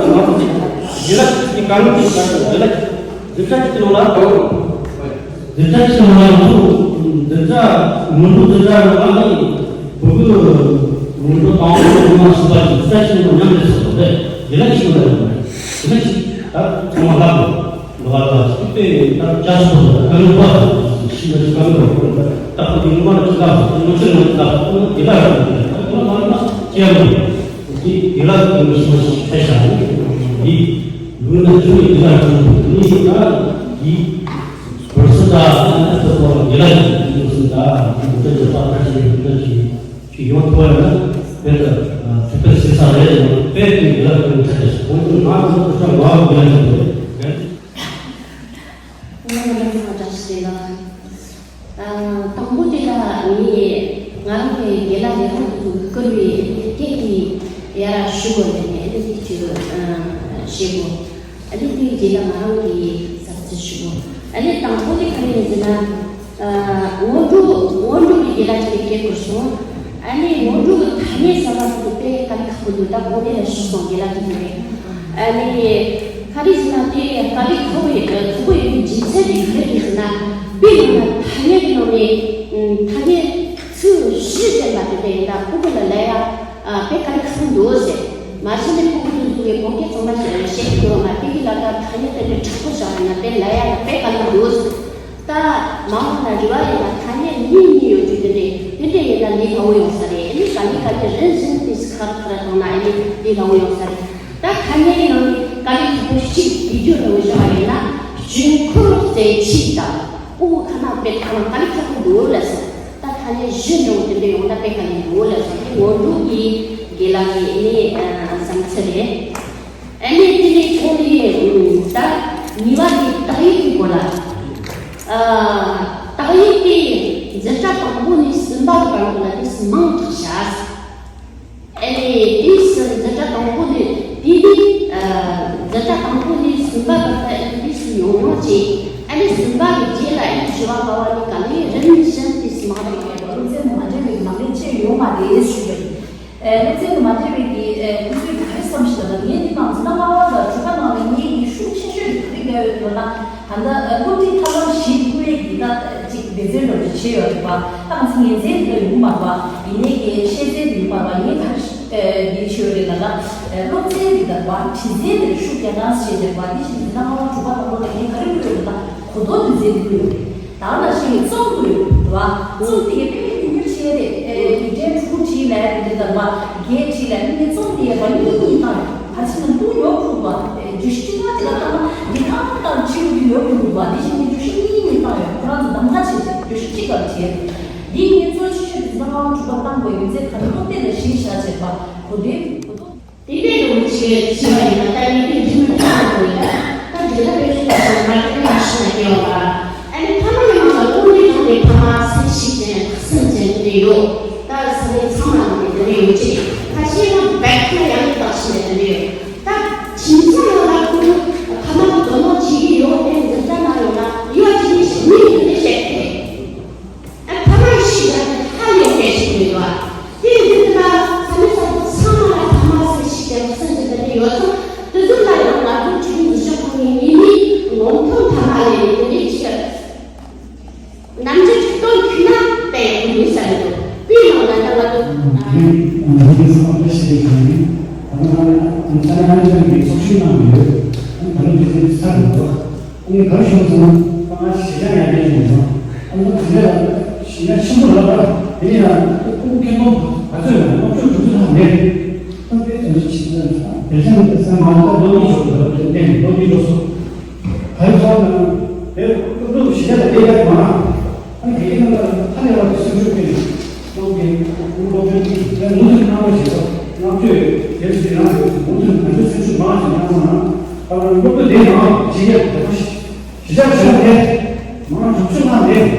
དེ་ལ་དེ་གང་དེ་གང་དེ་ལ་འཛིན་གྲྭ་གཅིག་གི་ནང་ལ་འཛིན་གྲྭ་གཅིག་གི་ནང་ལ་ང་ཚོ་འཛིན་གྲྭ་སྔོན་འགྲོ་འཛིན་གྲྭ་ནང་ལ་ནི་བུ་གུ་སྔོན་འགྲོ་དང་པོ་ནང་ཞུགས་པ་འཛིན་གྲྭ་གཅིག་ནང་མཉམ་རེད་ཟེར་བ་རེད། དེ་ལ་གཅིག་ནང་ལ་ཡོད་མ་རེད། དེ་ལ་གཅིག་ད་ཚང་མ་ལྷག་དགོས། ལོ་བ་ལ་སུ་པའི་ད་བཅའ་སོ་ལ་ཀ་ནུ་བ་ཤི་ལ་ཀ་ནུ་བ་ད་ཁོ་དེ་ནུ་བ་ལ་ཅི་ལ་སོ་ནུ་ཆུ་ནུ་ལ་སོ་དེ་ལ་ར་ད་ཁོ་ལ་མ་ལ་ཅི་ཡ་ལ་དེ་དེ་ལ་ཀ་ནུ་ཤི་ཤི་ཕེ་ཤ་ནི་ཡི་ལུ་ན་ཆུ་ནི་དེ་ལ་ཆུ་ནི་ད་ཡི་བར་སི་ད་ད་ཁོ་དེ་ལ་ཡི་སུ་ད་ད་ད་ད་ད་ད་ད་ད་ད་ཡོང་ཐུབ་པ་ཡིན་ན་དཔེ་ད་ཚིག་པ་ཞིག་ས་རེད་ཡང་དཔེ་དེ་ཡི་ལ་དེ་ཚ་ཅེས་ཁོང་ཚོ་ང་ཚོ་ཚ་མ་བ་དེ་ལ་དེ་རེད། ང་ལ་ལ་ཁ་བཀྲ་ཤིས་བདེ་ལེགས། དང་པོ་དེ་ལ་ངས་ང་རང་གི་དགེ་ལགས་ལས་ཁུངས་དུ་བསྐུར་བའི་སྐད་ཀྱི་ཡ་ར་ཞུ་དགོས་ལས་ནས་ཨ་ནི་དེ་ཅིག་བཤད་དགོས། ཨ་ནི་དེའི་རྗེས་ལ་ང་རང་གི་ཟབ་ཚིག་ཞུ་དགོས། ཨ་ནི་དང་པོ་དེ་ག་རེ་ཡིན་ཟེར་ན། སྔོན་འགྲོ་སྔོན་འགྲོ་གི་དགེ་ལགས་ཅིག་གིས་སྐད་བསྐུར་སོང་། ཨ་ནི་སྔོན་འགྲོ་གི་ཐ་སྙད་ཟེར་བ་དེ་དཔེ་དཀའ་ལས་ཁག་པོ་འདུག་ད་གོང་ནས་ལ་ཞུས་སོང་དགེ་ལགས་ཀྱིས་དེ་རེད། ཨ་ནི་ག་རེ་ཟེར་ན་དེ་དཀའ་ལས་ཁག་པོ་ཡོད་ཁག་པོ་ཡོད་པའི་རྒྱུ་མཚན་དེ་ག་རེ་རེད་ཟེར་ན། དཔེ་ཡིན་ན་ཐ་སྙད་ཀྱི་ནང་ནས་ཐ་སྙད་ཚིག་བཞི་ཟེར་ལ་དེ་འདྲ་ཡིན་ན་ཕྲུ་གུ་ལ་ལབ་ཡ་དཔེ་དཀའ་ལས་ཁག་པོ་འདུག་ཟེར། མ་གཞི་ནས་ཕྲུ་གུ་དེ་ཚོ་གིས་བོད་སྐད་ཚང་མ་བཤད་ཀྱི་འདུག་ང་དེ་གི་ལ་ད་ཐ་སྙད་དེ་འདྲ་དྲག་པོ་བཞག་ཡིན་ན་དཔེ་ལབ་ཡ་ལ་དཔེ་དཀའ་ལས་འདུག་ཟེར། ད་མ་འོངས་ན་རེ་བ་ཡིན་ན་ཐ་སྙད་གཉིས་གཉིས་ཡོད་རྒྱུ་དེ་འདྲས་དེ་འདྲས་ཡིན་ན་ལས་སླ་བོ་ཡོང་ས་རེད། ཨ་ནི་ག་ནས་ག་ནས་རིན་བཞིན་དེ་ཁ་ཁ་ར་བཏང་ན་ཨ་ནི་ལས་སླ་བོ་ཡོང་ས་རེད། ད་ཐ་སྙད་ཀྱི་ནང་ནས་དཀའ་ལས་ཁག་པོ་གཅིག་དེ་རྒྱུ་འདྲ་བོ་བཞག་པ་ཡིན་ན་དཀྱིལ་འཁོར་རྩེ་ཆས་དང་ཕྲུ་གུ་ཁ་ནང་དཔེ་ཁ་ནང་དཀའ་ལས་ཁག་པོ་འདུག་ལ་ཟེར། ད་ཐ་སྙད་གཞི་འདྲ་བོ་དེ་འདྲས་ཡོང་ན་དཔེ་དཀའ་ལས་འདུག་ལ་ཟེར། དེ་སྔོན་འགྲོ་གི་དགེ་ལགས་ཀྱི་ཨ་ནི་བསམ་ཚུལ་རེད། ཨ་ནི་དེ་ནས་ཐོག་ནས་ད་གཉིས་པ་དེ་བཏགས་ཡིག་གི་སྐོར་ལ། ཨ། དག་ཡིག་དེ་འཛིན་གྲྭ་དང་པོ་ནས་གསུམ་པ་གི་བར་དུ་ལ་དེ་མིང་བཏགས་བྱ། ཨ་ནི་དེའི་ཕྱིར་འཛིན་གྲྭ་དང་པོ་ནས་དེ་ནས་ཨ། འཛིན་གྲྭ་དང་པོ་ནས་གསུམ་པ་བར་དུ་ཨ་ནི་དེ་ཕྱིར་ཡོང་ཡོང་བྱས། ཨ་ནི་གསུམ་པ་གི་རྗེས་ལ་ཨ་ནི་བཞི་བ་ལྔ་བ་ནས་ག་ནས་རིམ་བཞིན་དེ་མིང་བཏགས་ཡོད། སློབ་ཚན་མ་འདྲ་བའི་ནང་ནས་ཆེ་ཡོད་མ་རེད་ཞུ་གི་ཡིན། ཨ། སློབ་ཚན་མ་འདྲ་བའི་གི་ཨ། དུས་ཚོད་ག་རེ་བསམ་ཞིག་ལ་ངས་འདི་དང་འཛིན་གྲྭ་ལྔ་པ་དང་དྲུག་པ་ནང་ལ་ངས་ཀྱི་ཤུགས་ཆེ་ཤོས་དེ་ག་རེ་བརྒྱབ་ཡོད་ལབ་ན། ད་ལྟ་སློབ་ཁྲིད་ཐབས་ལམ་བཞི་དངོས་ཀྱི་ད་ཅིག་སྡེ་ཚན་འདྲ་བོ་ཅིག་བྱས་ཡོད་རེད་པ། ད་ང་ཚོ་ཉན་ཚན་འདི་ལ་ཡོང་མ་རེད་པ། ཡིན་ནའི་གི་བཤད་ཚན་འདི་ཡོང་མ་རེད་པ། ངས་ག་རེ་འདི་བྱས་ཡོད་རེད་ལབ་ན། སློབ་ཚན་འདི་དང་བ་བྲིས་ཚན་འདིར་ཤུགས་རྒྱག་གནང་ཞེས་བྱས་པ། འདི་བཞིན་འཛིན་གྲྭ་ལྔ་པ་དྲུག་པ་དང་པོ་ལ་ངས་ག་རེ་བཀོད་ཡོད་ལབ་ན། གོ་རྟོགས་འདུ་འཛིན་དགོས། ད་ནང་བཞིན་རྩོམ་དགོས་རེད་བ། རྩོམ་དེ་གའི་དཔེ་མི་སྙིང་རྗེ་རེད། ཨེ། ཡིག་ཕྲེང་དྲུག་བྲིས་ལ་དེ་འདྲ་དང་བ་བརྒྱད་བྲིས་ལ་མི་ནི་རྩོམ་དེ་བ་གཉིས་གཉིས་བཏང་ཡོད། ད་ཕྱི་ནང་དུ་ཡོད་ཁུག་བ། ཨེ། བརྗོད་གཞི་གཅིག་ལ་དེ་ལ་བཏང་ན་འདི་གང་དང་ཕྱི་རུ་དུ་ཡོད་ཁུག་བ། དེ་བཞིན་གྱི་བརྗོད་གཞི་གཉིས་གཉིས་བཏང་ཡོད། ཁོ་རང་ཚོ་གདམ་ག་བྱས་ཏེ་བརྗོད་གཞི་གཅིག་ལ་བྲིས། འདི་ངས་གཙོ་ཆེ་ཤོས་དེ་ཚོ་ཧང་གྲུབ་པ་བཏང་དགོས་ཡོད་ཚད་ག་རེ་སློབ་དེབ་ལ་གཞི་བཞག་བྱས་པ་གོ་དེ་གོ་རྟོགས། དེ་འདྲའི་ལོ་ཆེ་ཆེ་བ་ཡིན་ན། ད་ཡིན་དུས་རྒྱུན་མི་འདྲ་བ་ཡོད། ད་འདི་ལ་དཔེ་ཤོད་ཞིག་མ་དེ་ནས་ཤི་ན་སྐྱེ་བ། ཨ་ནི་ཕ་མ་ཡིན་ན་ལ་དངོས་གནས་དྲང་གནས་ཕ་མ་སེམས་ཤེས་ཅན་སེམས་ཅན་དེ་ཡོད། ད་ས་གནས་ཚང་མ་ལ་དེ་འདྲ་ཡོད་ཅིག་ད་ཤེས་ན་བེད་ཁ་ཡང་བཏགས་ཤེས་ན་དེ་འདྲ་ཡོད། ད་ཁྱིམ་ཚང་ནང་ལ་ཁོ་ཕ་མ་གི་དོ་སྣང་བྱེད་ཀྱི་ཡོད་དེ་འཛིན་གྲྭ་ནང་ཡོད་ན་ཡོད་ཅིག་ནི་ཞིག་མིང་དེ་འདྲ་བཤད་དེ། ཨ། ཕ་མ་ཡི་ཤེས་བྱ་དེ་ཧ་ལས་པའི་ཤེས་ཀྱི་འདུག་ཨ། དེ་ཡིན་དུས་ད་ས་གནས་ས་ཁུལ་ཚང་མ་ལ་ཕ་མ་ཟེར་ཤེས་བྱ་སེམས་ཀྱི་འདི་འདྲ་ཡོད་ཙང་། དེ་ཚོ་ལ་ཡང་ང་ཚོ་ཁྲིད་འཛིན་ཤོག་ཁང་ནས་ངེས་མེད་ངོ་མཐོང་ཐ་མ་ལས་ནས་དེ་འདྲའི་ཅིག་རྣམ་འགྱུར་ཅིག་སྟོན་ཐུབ་ན་དཔེ་ཡག་པོ་ཡིན་བསམ་འདུག་དེའི་ནང་ལ་ད་ང་ཚོ་ང་ཚོ་ཚང་མ་བཀྲ་ཤིས་བདེ་ལེགས་ཞུ་ཡིན། ད་ང་ཚོ་ས་གནས་ཨ་ནི་ཚང་གི་ཚོགས་ཞུགས་གནང་གི་ཡོད། ཨ་ནི་ད་ལོ་རྗེས་ཚོད་ཚར་འདུག་ཨ་ནི་ག་རེ་ཞུ་སོང་ན། ད་ང་གཞིས་ཆགས་ཡར་རྒྱས་བྱུང་སོང་། ཨ་ནི་དེ་འདྲ་ལ་གཞིས་ཆགས་ཆེན་པོ་ལབ་པ་དེ་ཡིན་ན་ཁོང་ཁེ་ཐོག་ག་ཚོད་ཡོད་ན་ལོ་བཅུ་དྲུག་ཅུ་ལྷག་མེད། ད་དཔེ་དོན་ཆེ་ཆེ་ཚོད་དེ་ཚང་དེ་ཚང་ང་ཚོ་ལོ་གཉིས་འགྲོ་དགོས་ལབ་དེ་ནས་ལོ་གཉིས་འགྲོ་སོང་། ག་རེ་ཚོགས་ན་དེ་སློབ་ཕྲུག་གཞིས་ཆགས་ལ་བསྡད་ཡག་མ་ཨ་དགེ་རྒན་རྣམ་པ་ཧ་ལས་པ་སེམས་ཤུགས་སྤྲད་ནས་ཁོང་གི་སློབ་སྦྱོང་གི་དེ་མུ་མཐུད་གནང་རོགས་བྱེད་དོ། བསྔགས་བརྗོད་དེ་ཚོ་ཡང་ཡོད། མུ་མཐུད་ང་ཚོའི་སེམས་ཤུགས་མང་ཙམ་གནང་རོགས་གནང་། ད་སློབ་ཕྲུག་དེ་ནང་གཞིས་ཆགས་དེ་གཞིས་ཆགས་ཆེན་པོ་དེ་མང་དྲུག་ཅུ་ལྷག་རེད།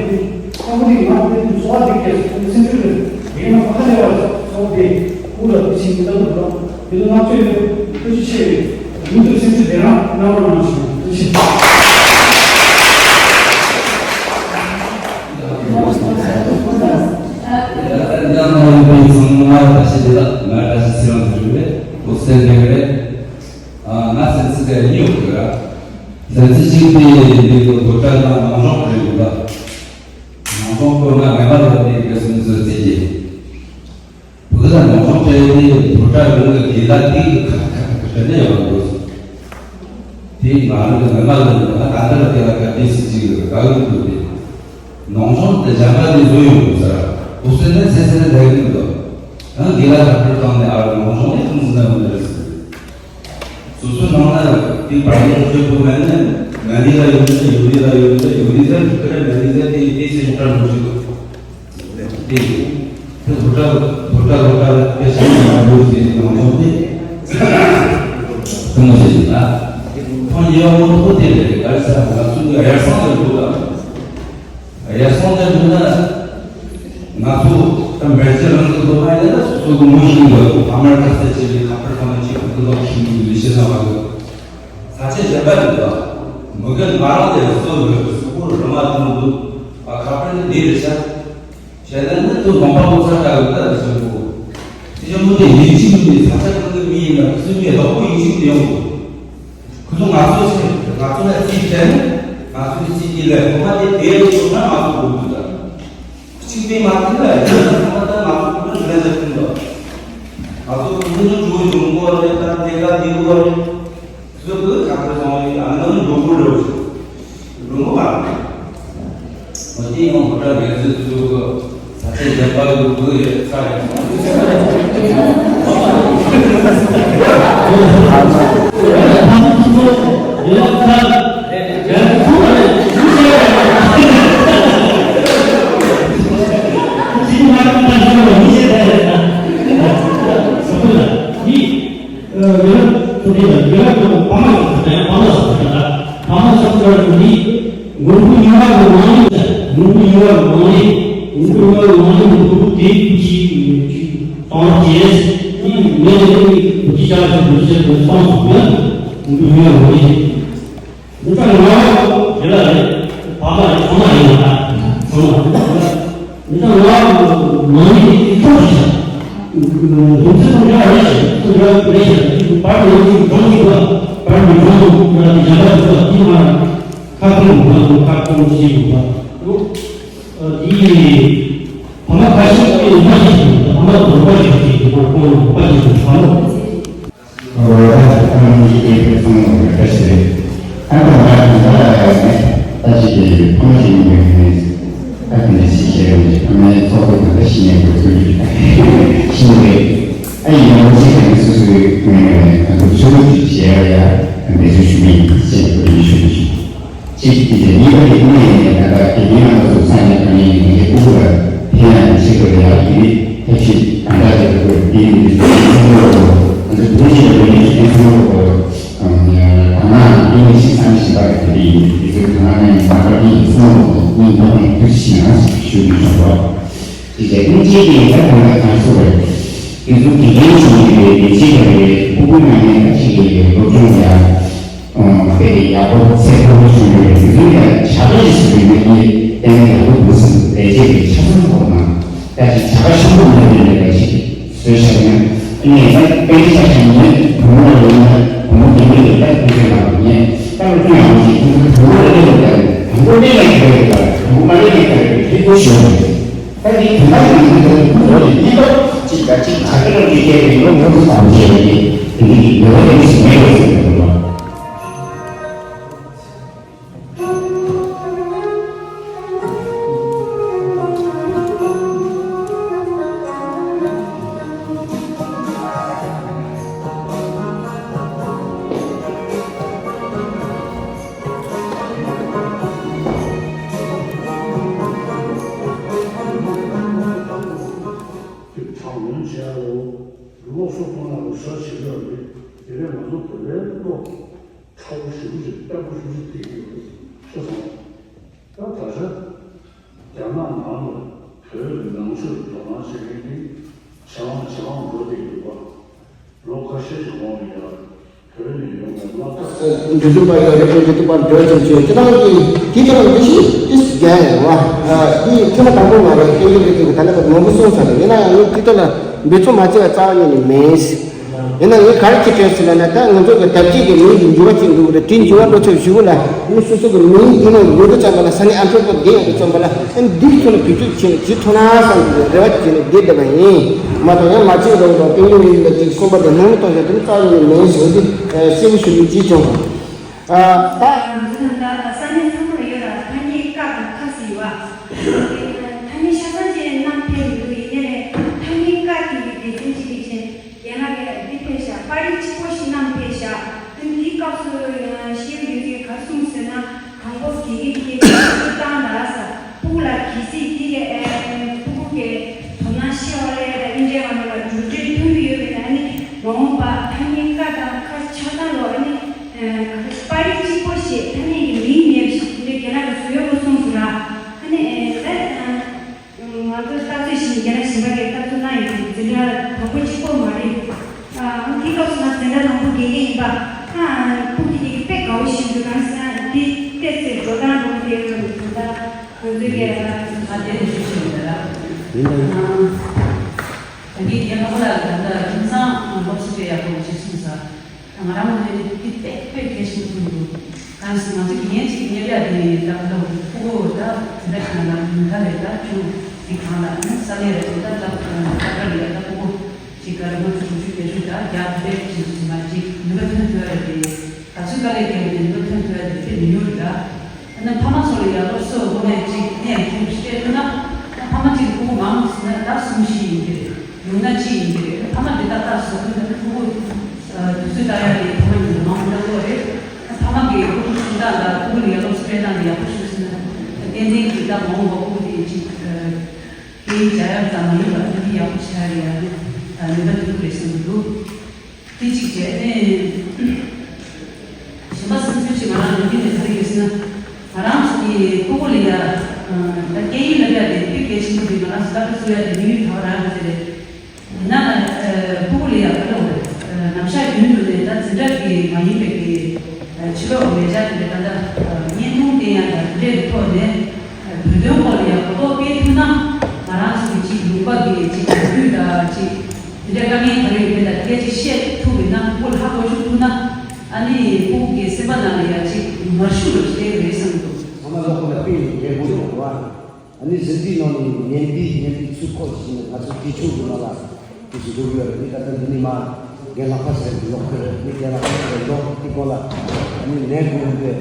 ཁོང་གི་ང་ཚོའི་འཚོ་བ་འདི་གས་སེམས་ཤུགས་རེད། དེ་ནང་ཧ་ལས་པ་ཚོགས་དེ་ཁོང་ལ་ཕྱིན་གྱི་ལྟ་བུ་དང་དེ་ཚོ་བསྔགས་བརྗོད་ཡོད། ཐུགས་རྗེ་ཆེ། མུ་མཐུད་སེམས་ཤུགས་དེ་རང་གནང་རོགས་གནང་ཞུ། ཐུགས་རྗེ་ཆེ། ང་ཚོ་སེམས་ཚིག་དེ་ཉོ་དགོས་ར། སེམས་ཚིག་གཅིག་དེ་འདི་ཚོ་དོ་གྲ་དང་ནང་སྦྱོང་གི་རེད་པ། ནང་སྦྱོང་སྐོར་ན་ངེས་པར་དུ་དེ་ག་སུན་ཚོད་བརྩི་གི། བུ་ག་ནང་སྦྱོང་སྤྲད་དེ་དོ་གྲ་རང་གི་དགེ་ལགས་དེ་གི་ཁ་ཁ་ཁ་ཁ་ནས་ཡོང་དགོས་སོང་། དེ་ང་རང་གི་ངེས་པར་དུ་ང་ད་ལྟ་ལ་དེ་ལ་ག་དེ་སྲིད་ཅིག་གི་དགའ་གི་འདུག་དེ། ནང་སྦྱོང་དེ་སྦྱང་ག་དེ་བཟོ་ཡོང་དགོས་ཟེར། འོ་སེ་ནས་སེ་སེ་ནས་ལས་གི་འདུག་ཡང་དགེ་ལགས་ཁ་པར་བཏང་ནས་ཨ་རོ་ནང་སྦྱོང་དེ་ཁོང་ཚོ་ན་ཡོང་གི་རེད་ཟེར། སོ་སོའི་ནང་ན་དེ་བར་ཡོང་སྤྱོད་པོ་མེད་ན་ང་འདི་ལ་ཡོང་ན་ཡོད་འདི་ལ་ཡོད་ན་ཡོད་འདི་ཟེར་གི་རེད། མེད་འདི་ཟེར་དེ་དེ་སེམས་ཁྲལ་མི་བྱེད་དགོས། དེ་དེ་བུ་ཕྲུག་བུ་ཕྲུག་བུ་ཕྲུག་དེ་སེམས་ཁྲལ་མི་བྱེད་དེ་ནང་སྦྱོང་དེ་ཐུན་མོང་ཆེ་ཞིག་ལ་ཁོང་ཡེ་བ་མོ་ཐོག་དེ་རེད། ག་རེ་ཟེར་ན་ང་ཚོ་གི་ཡར་སོང་དེ་འདུག་ལ། ཡར་སོང་དེ་འདུག་ན། ང་ཚོ་ད་འབད་བརྩོན་རང་གི་འདུག་ན་ཡིན་ན་སོ་སོ་གི་ངོ་ཤེས་འདུག་ཕ་མར་ཁ་གསལ་བྱེད་པའི་ཁ་པར་ཁ་མ་གཅིག་གི་འདུག་ཤེས་འདུག་ལས་བྱེད་ན་མ་གི་ས་ཆ་གཞན་པ་རེད་འདུག་མི་གི་ང་རང་དེ་སོ་ཡོད་གི་སུ་གོ་རི་མ་དུ་འདུག་ཨ་ཁ་པར་ནི་འདི་རེད་ཤག་བྱས་ན་ནི་དུ་ལོང་པ་ལོ་ས་ཀ་ཡོད་ད་རེད་ཤག་གོ་དེ་ཡང་མོ་དེ་ཡིན་གཅིག་མིན་ནི་ས་ཆ་གང་གི་མི་ཡིན་ན་སུ་མི་ལོག་པོ་ཡིན་གཅིག་དེ་ཡོང་གོ་ཁོ་ཚོ་ང་ཚོ་ཞིག་ང་ཚོ་ལ་རྩིས་བྱས་ནས་ང་ཚོའི་རྩིས་ཀྱི་ལས་ཁོ་མ་དེ་དེ་ཡོད་ན་ང་ཚོ་དགོས་འདུག་ད། གཅིག་པའི་མ་མཐུན་ལ་ཡོད་ན་ཚང་མ་ད་ང་ཚོ་ཁོ་ན་ཞུ་ལན་ད་མཐུན་ད། ང་ཚོ་ཁོ་ཚོ་འགྲོ་བྱུང་གོ་རེད་ད་དེ་ག་དེ་གོ་རེད། ཚོ་གི་ཁ་ཐུག་སོང་ཡིན་ཨ་ནི་འགྲོ་གོ་རེད་འགྲོ་གོ་མ་རེད། འོ་དེ་ཡང་ཧོ་ཊལ་འགན་འཛིན་ཚོ་གི་ས་ཆ་གཞན་པ་ཡོད་དགོས་ཡོད་ས་རེད། དངོས་པོ་ཡིན་པ་གི་ངང་ལས། དངོས་པོ་ཡིན་པ་གི་ངང་ལས། དངོས་པོ་ཡིན་པ་གི་ངང་ལས་མི་ཐུབ་པ་དེའི་བུ་ཅིག་གཏོང་རོགས་བྱས། དེའི་མེད་ནས་བུ་ཅིག་བྱ་ཞིག་བུ་ཅིག་གི་སོང་སོང་ན། དངོས་པོ་ཡིན་པ་གི་ངང་ལས། འདི་ལྟར་ངག་དེ་ལ་རེད། བག་ལ་རེད། ཚང་མ་ཡིན་ལ། ཚང་མ་རེད། འདི་ལྟར་ངག་ནང་ནས་ཐོག་ཞིག་བྱ། རིམ་ཚད་ཐོག་ཡག་རེད་ཞེས་ཐོག་ཡག་རེད་ཞེས་བར་ནས་ཅིག་གྲོང་ཞིག་ལ་བར་ནས་གྲོང་དུ་ཡག་དེ་བྱ་བ་ཐོག་དེ་མ་ཁ་ཁུང་དུ་ཁ་ཁུང་ཞིག་དུ་དེའི་ཕ་མ་ཁ་ཤས་ཀྱིས་མ་ཤེས་ཤིང་ཕ་མ་དོགས་པ་ཞིག་གིས་དེ་ཁོང་དོགས་པ་ཞིག་གིས་ཕ་མ། ཨོ་ད་ཁོང་གཉིས་ཀྱི་སྐད་ཆ་ཚང་མ་རེད་ཤག་རེད། ཨ་ཁོ་ང་དང་ད་ལ་ཡང་ནས་ད་ཅིག་གི་ཕ་མ་ཞིག་ཡིན་པའི་ངོས་ནས་ད་དེ་འདྲ་ཞིག་བཤད་རོགས་བྱེད། ཕ་མའི་ཚོགས་པ་དང་ད་ཤི་ཉེན་པོ་ཐུག་ཡོད་ཤི་ཉེན་པའི་ཨ་ཡིན་ན་ང་ཚོ་གང་གི་སོ་སོའི་ངོས་ནས་ད་ཚོད་ཚོད་ཅིག་བྱེད་ཡ་ཡ་འབད་རྩོལ་ཞུ་གི་ཡིན་ཟེར་ནས་ཁོ་ཡིན་ཞུ་གི་ཞུ། གཅིག་དེ་ནི་ཡོད་རེད། ནས་ད་ལྟ་དགེ་རྒན་རྣམ་པ་ཚོ་ས་ནས་ག་ནས་ཡིན་ནའི་ཕྲུ་གུ་ལ་ཕན་ཡག་ཆེད་དུ་ལ་ཡག་གི་ཐབས་ཤེས་གང་འདྲ་བྱེད་དགོས་དེ་ཡིན་ནའི་ཚོ་ང་ཚོ་བོད་ཀྱི་ལ་བོད་ནས་ཁྱེད་ཚོ་ལ་གོ་གང་ན་དེ་ནས་ཤི་ས་ནས་ཤི་བ་གི་དེ་ཡིན་དེ་ཚོ་གང་ན་ཡིན་ན་ག་ནས་ཡིན་ཚོ་ངོ་ནས་ད་ནས་ཐུགས་ཤིང་ན་ཞུ་གི་བྱུང་བ། དེ་རྗེས་ཀུན་གྱིས་དེ་ད་གང་ལ་གང་སོ་རེད། དེ་ཚོ་དགེ་རྒན་ཞིག་ཡིན་པའི་ལས་བྱེད་པ་རེད། ཕྲུ་གུ་ནང་ནས་ད་ཅིག་གི་སློབ་སྦྱོང་ཡག་དཔེ་ཡག་པོ་ཚད་མཐོ་པོ་བྱུང་ཡོད་རེད། དེ་ཚོ་ཡང་བྱ་དགའ་ཞིག་ཟེར་བའི་ནི་ཏན་ཏན་ཡག་པོ་འདུག་ཟེར། ལས་བྱེད་པའི་ཆ་ཚང་ཐོག་ནང་ད་ཅིག་བྱ་དགའ་ཆེན་པོ་མེད་པའི་ལས་ཀ་ཞིག་བཟོས་བཞག་ན། ཨ་ནི་ད་དཔེ་ཆ་ཆ་ནས་བུ་མོ་ལ་ཡོད་ན་བུ་མོ་རྒན་པོ་ལས་ཀ་ཁུར་ཚོད་ནང་ནས་ད་ལོ་ཀུན་ཡང་ཞིག་ཁུར་ཚོད་བུ་མོ་ལ་ལས་ཀ་དང་བུ་མོ་ལས་ཀ་ཁྱེར་ཡོད་པ་བུ་མོ་མ་ལས་ཀ་ཁྱེར་ཡོད་པའི་ཁྱེད་ཚོ་ཞུ་བ་རེད། ད་དེ་དོན་དག་ཅིག་ཡིན་ན་ཁོང་ཚོ་ནི་ཏོག་ཅིག་ག་ཅིག་བྱ་དགའ་སློབ་ཁྲིད་བྱས་པའི་ལོ་ངོ་དུ་དང་བྱས་པའི་དེ་འདྲ་གི་ཡོད་པ་དེ་ཞིག་མེད་པ་ཟེར་གྱི་འདུག་ལ། དེ་དྲག་གནོན་བྱས་ཡ་ལོ། སློབ་གསོ་གཏོང་ཡ་ལོ་ཤ་ཆེ་ཤོས་རེད། དེ་ནས་ང་ཚོ་བོད་པའི་སློབ་ཕྲ་བོ་ཞེ་པོ་ཅིག་བརྟན་པོ་ཞེ་པོ་ཅིག་བསྡད་ཀྱི་ཡོད་རེད་ཤེས་སོང་། ད་ད་ཆ་རྒྱ་ནག་ནང་ལ་བོད་ནང་ཆོས་དོ་སྣང་བྱེད་མཁན་དེ་ཇེ་མང་ཇེ་མང་འགྲོ་བསྡད་ཡོད་པ། ལོ་ཁ་ཤས་ཤིག་གོང་ལ་ཡ་བོད་ནས་ཡོང་བའི་སློབ་གྲྭ། འདི་ཚོ་པ་ཡོད་རེད། འདི་ཚོ་པ་འགྲོ་ཅིག་བྱོས་ཅི་ལྟར་གྱི་དེ་ལྟར་འདི་ཞིག་ཏིས་རྒྱ་ཡིན་བ། འདི་ཐེངས་མ་དང་པོ་མ་རེད། ཨེ་ཡོད་རེད། དེ་ག་ལེ་བ་ནོར་བུ་སོང་ཚར་རེད། ཡིན་ན་ཡང་ངས་དེ་ལྟར་ལ་འབད་བརྩོན་མ་བྱས་པ་རྩ་བ་ཉིད་ནས་མེད། ཡིན་ན་ངས་ག་རེ་བྱེད་དྲན་ཟེར་ལབ་ན། ད་ང་ཚོ་གི་དར་རྒྱས་ཀྱི་མིང་གི་འགྱུར་བ་ཅིག་འདུག་རེད། དེ་འགྱུར་བ་འགྲོ་ཚར་གཞུག་གུ་ལ་མི་སོ་སོ་གི་མིང་འདི་ནང་ཡོང་དུས་ཙམ་པ་ལ་ས་གནས་ཨ་མཆོག་པ་འདི་ཡོང་དུས་ཙམ་པ་ལ་ཨ་འདི་ཚོ་ལ་བེད་སྤྱོད་བྱེད་བྱེད་ཐུབ་ན་བསམ་གྱི་རེ་བ་བྱས་ནས་བསྡད་བསྡད་པ་ཡིན། མ་གཏོགས་ཡང་མ་བྱེད་རོགས་དང་དཔེ་ཉུང་ཉུང་ལ་ཅིག་གསུངས་པ་དང་སྣང་མེད་གཏོང་བྱ་དེ་ནི་རྩ་བ་ནས་མེད་ཟེར་དུས་གསལ་པོ་ཞུ་ལུགས་ཅིག་བྱུང་། ད་ང་ཚོ་ད་ས་གནས་ཚང་མར་ཡོད་ལ་ཐ་སྙད་ཀ་དང་ཁ་ཟེར་ཡོད་པ། ཐ་སྙད་ཆ་ཚང་ཅན་རྣམས་ཕེབས་མི་འདུག་ཡིན་ནའི་ཐ་སྙད་ཀ་དེ་གི་སྡེ་ཚན་ཅིག་གི་ཆེད། རྒན་ལགས་ཀྱིས་འདི་ཕེབས་ཤག་པར་རིས་གཅིག་པོ་ཞིག་བསྣམས་ཕེབས་ཤག་ཨ་ནི་དེའི་སྐབས་སུ་ཡང་ཤེས་ཡོན་ཡོད་ཚད་ག་རེ་གསུངས་ཟེར་ན། དང་པོ་དགེ་རྒན་གྱིས་ཞུ་བཏང་ད་ཟེར། ཕྲུ་གུ་ལ་གལ་སྲིད་དེ་གའི་ཕྲུ་གུ་གི་དོ་སྣང་ཤེས་པ་ལ་ཡ་དང་ཨིན་འདྲའི་ངང་ལ་འགྲོ་གྲོན་ཐོན་གྱི་ཡོད་པ་ཡིན་ན། ཨ་ནི་མ་འོངས་པ་ཐ་སྙད་ཀ་དང་ཁ་ཆ་ཚང་ལོ། ཨ་ནི་པར་རིས་གཅིག་པོ་ཞིག་ཐ་སྙད་ཀྱི་མིང་མེད་པ་ཞིག་དེ་འདྲའི་རྒན་ལགས་ཀྱིས་བཟོ་ཡག་པོ་གསུངས་སོང་ར། ཨ་ནི་ད། ང་ཚོ་ལྟ་ཚུལ་བཞིན་རྒན་ལགས་གཞན་པ་གིས་ལྟ་ཚུལ་གནང་ཡོད་དུས་འཛིན་གྲྭ་དང་པོ་གཅིག་པོ་མ་རེད། ཨ་དེའི་སྐབས་སུ་ང་འཛིན་གྲྭ་དང་པོ་དགེ་རྒན་ཡིན་པ། ཨ་ཕྲུ་གུ་དེ་གས་དཔེ་དགའ་བོ་ཞིག་འདུག་གང་ཟེར་ན་དེ་ཏོག་ཙམ་འགྲོ་སྟངས་འགྲོ་དེ་ཡོད་རེད། ད་ལྟ་ང་ཚོའི་གས་ད་དེ་རེད་ཞུ་ཞུ་ཡོད་ལ། ད་གིན་རྒན་ལགས་ལ་ད་ལྟ་ཁྱིམ་ཚང་སློབ་གསོ་དཔེ་ཡག་པོ་བྱེད་སོང་ཟེར། ང་རང་ངོས་ནས་འདི་དཔེ་དཔེ་གལ་ཆེན་པོ་མཐོང་འདུག་གང་ཟེར་ང་ཚོ་དགེ་རྒན་གཅིག་གཉེར་ཡ་དེ་ད་ལྟ་ཕྲུ་གུ་ད་འཛིན་གྲྭ་ཁང་ལ་ཉུང་མཐའ་ལས་ད་ཆུང་དེ་གང་ལ་ནི་ས་གནས་རེ་ད་ད་ད་ད་ལ་ཡ་ད་ཕྲུ་གུ་ཅིག་ག་རེ་ང་ཚོ་དྲུག་ཅུ་བརྒྱད་ཅུ་ད་རྒྱ་བོད་ཅིག་ཟེར་ན་ཅིག་ནུས་པ་ཐོན་ཐུབ་ཡ་རེད་དེ། ད་ཚོད་དཀའ་ལས་བརྒྱབ་ནས་ནུས་པ་ཐོན་ཐུབ་ཡ་དེ་དཔེ་མི་ཉུང་རེད་ད། ཨ་ནི་ཕ་མ་ཚོ་ལ་ཡང་སློབ་གསོ་དངོས་གནས་ཅིག་གནས་ཡང་ཁྱོད་ཀྱིས་སྤྲད་ཐུབ་ན། ཨ་ཕ་མ་གཅིག་གི་ཕྲུ་གུ་མང་ཟེར་ན་ཟླ་གསུམ་བཞི་ཡིན་གྱི་རེད། ཡོང་ན་གཅིག་ཡིན་གྱི་རེད། ཨ་ཕ་མ་དེ་ཏག་ཏག་བཟོ་ཐུབ་ན་ཕྲུ་གུ་དུས་ཚོད་ལྟ་ཡག་དེ་ཕ་མ་ཡིན་ན་མང་པོ་འདྲ་པོ་རེད། ཨ་ཕ་མ་གིས་ཕྲུ་གུ་སྦྱོང་སྟངས་དང་ཕྲུ་གུ་ལ་ཡང་སློབ་གསོ་སྤྲད་སྟངས་དེ་ཡག་པོ་བྱུང་ཟེར་ན། ཏན་ཏན་གྱིས་ད་མ་འོངས་པ་ཕྲུ་གུ་དེ་གཅིག་སྐད་ཡིག་སྦྱང་ཡག་ཙམ་མ་ཡིན་པར་ཏན་ཏན་ཡག་པོ་བྱེད་ཡག་ལ་ནུས་པ་ཐོན་གྱི་རེད་བསམ་གྱི་འདུག་དེ་གཅིག་བྱས་ནས། གཞན་པ་བསམ་ཚུལ་ཅིག་ང་རང་ལ་འདི་ནས་ག་རེ་ཡོད་ཟེར་ན། ང་རང་ཚོ་ ཕྲུ་གུ་ལ་ཡ། ད་སྐད་ཡིག་ལབ་ཡ་དེ་དཔེ་གལ་ཆེན་པོ་འདུག་ང་རང་ཚོ་ལྟ་གྲུབ་བཟོ་ཡ་དེ་དམིགས་ཡུལ་ད་ག་རང་རེད་ཟེར་རེད། ཡིན་ན་ཕྲུ་གུ་ལ་ཡ་ག་ལབ་དགོས་རེད། ནམ་ཞག་རྒྱུན་དུ་ནས་ད་འཛིན་གྲྭ་གི་མ་ཡིན་པའི་གི་ཕྱི་ལོགས་ལས་བྱ་དེ་འདྲ་ད་ལྟ་བརྙན་ཐུང་བསྟན་ཡ་དང་དེ་འདྲའི་ཐོག་ནས་བོད་དོན་སྐོར་ལ་ཡ་གོ་རྟོགས་སྤེལ་ཐུབ་ན། ང་རང་ཚོ་གི་ཅིག་ལུང་པ་གི་ཅིག་དུས་དང་ཅིག་དེ་འདྲའི་དཀའ་ངལ་ག་རེ་ཡོད་མེད་ལ་སྐད་ཆ་བཤད་ཐུབ་ཡོད་ན། ཕྲུ་གུ་ལ་ཧ་གོ་ཆོག་ཐུབ་ན། ཨ་ནི་ཕྲུ་གུ་གི་སེམས་པ་ནང་ལ་ཡ་ཅིག་མར་ཤུགས་རུ་སླེབས་རེད་བསམ་འདུག་ཚང་མ་ལོག་པ་ལ་དཔེ་ཡོད་རེད་དགོས་རེད་བ། ཨ་ནི་ཟིན་བྲིས་ནང་ནས་ཉན་པའི་ཉན་པའི་ཚུལ་ཁོག་ཅིག་ནས་ང་ཚོ་དུས་ཆུང་གི་ནང་ལ་དུས་སུ་འགྲོ་གི་ཡོད་རེད། ཨ་ནི་ད་ལྟ་འདི་ནས་མ་རྒན་ལགས་ཕ་ཟེར་གི་ལོག་གི་རེད། ཨ་ནི་རྒན་ལགས་ཕ་ཟེར་ལོག་དེ་གོང་ལ་ཨ་ནི་ལན་དགོས་འདུག་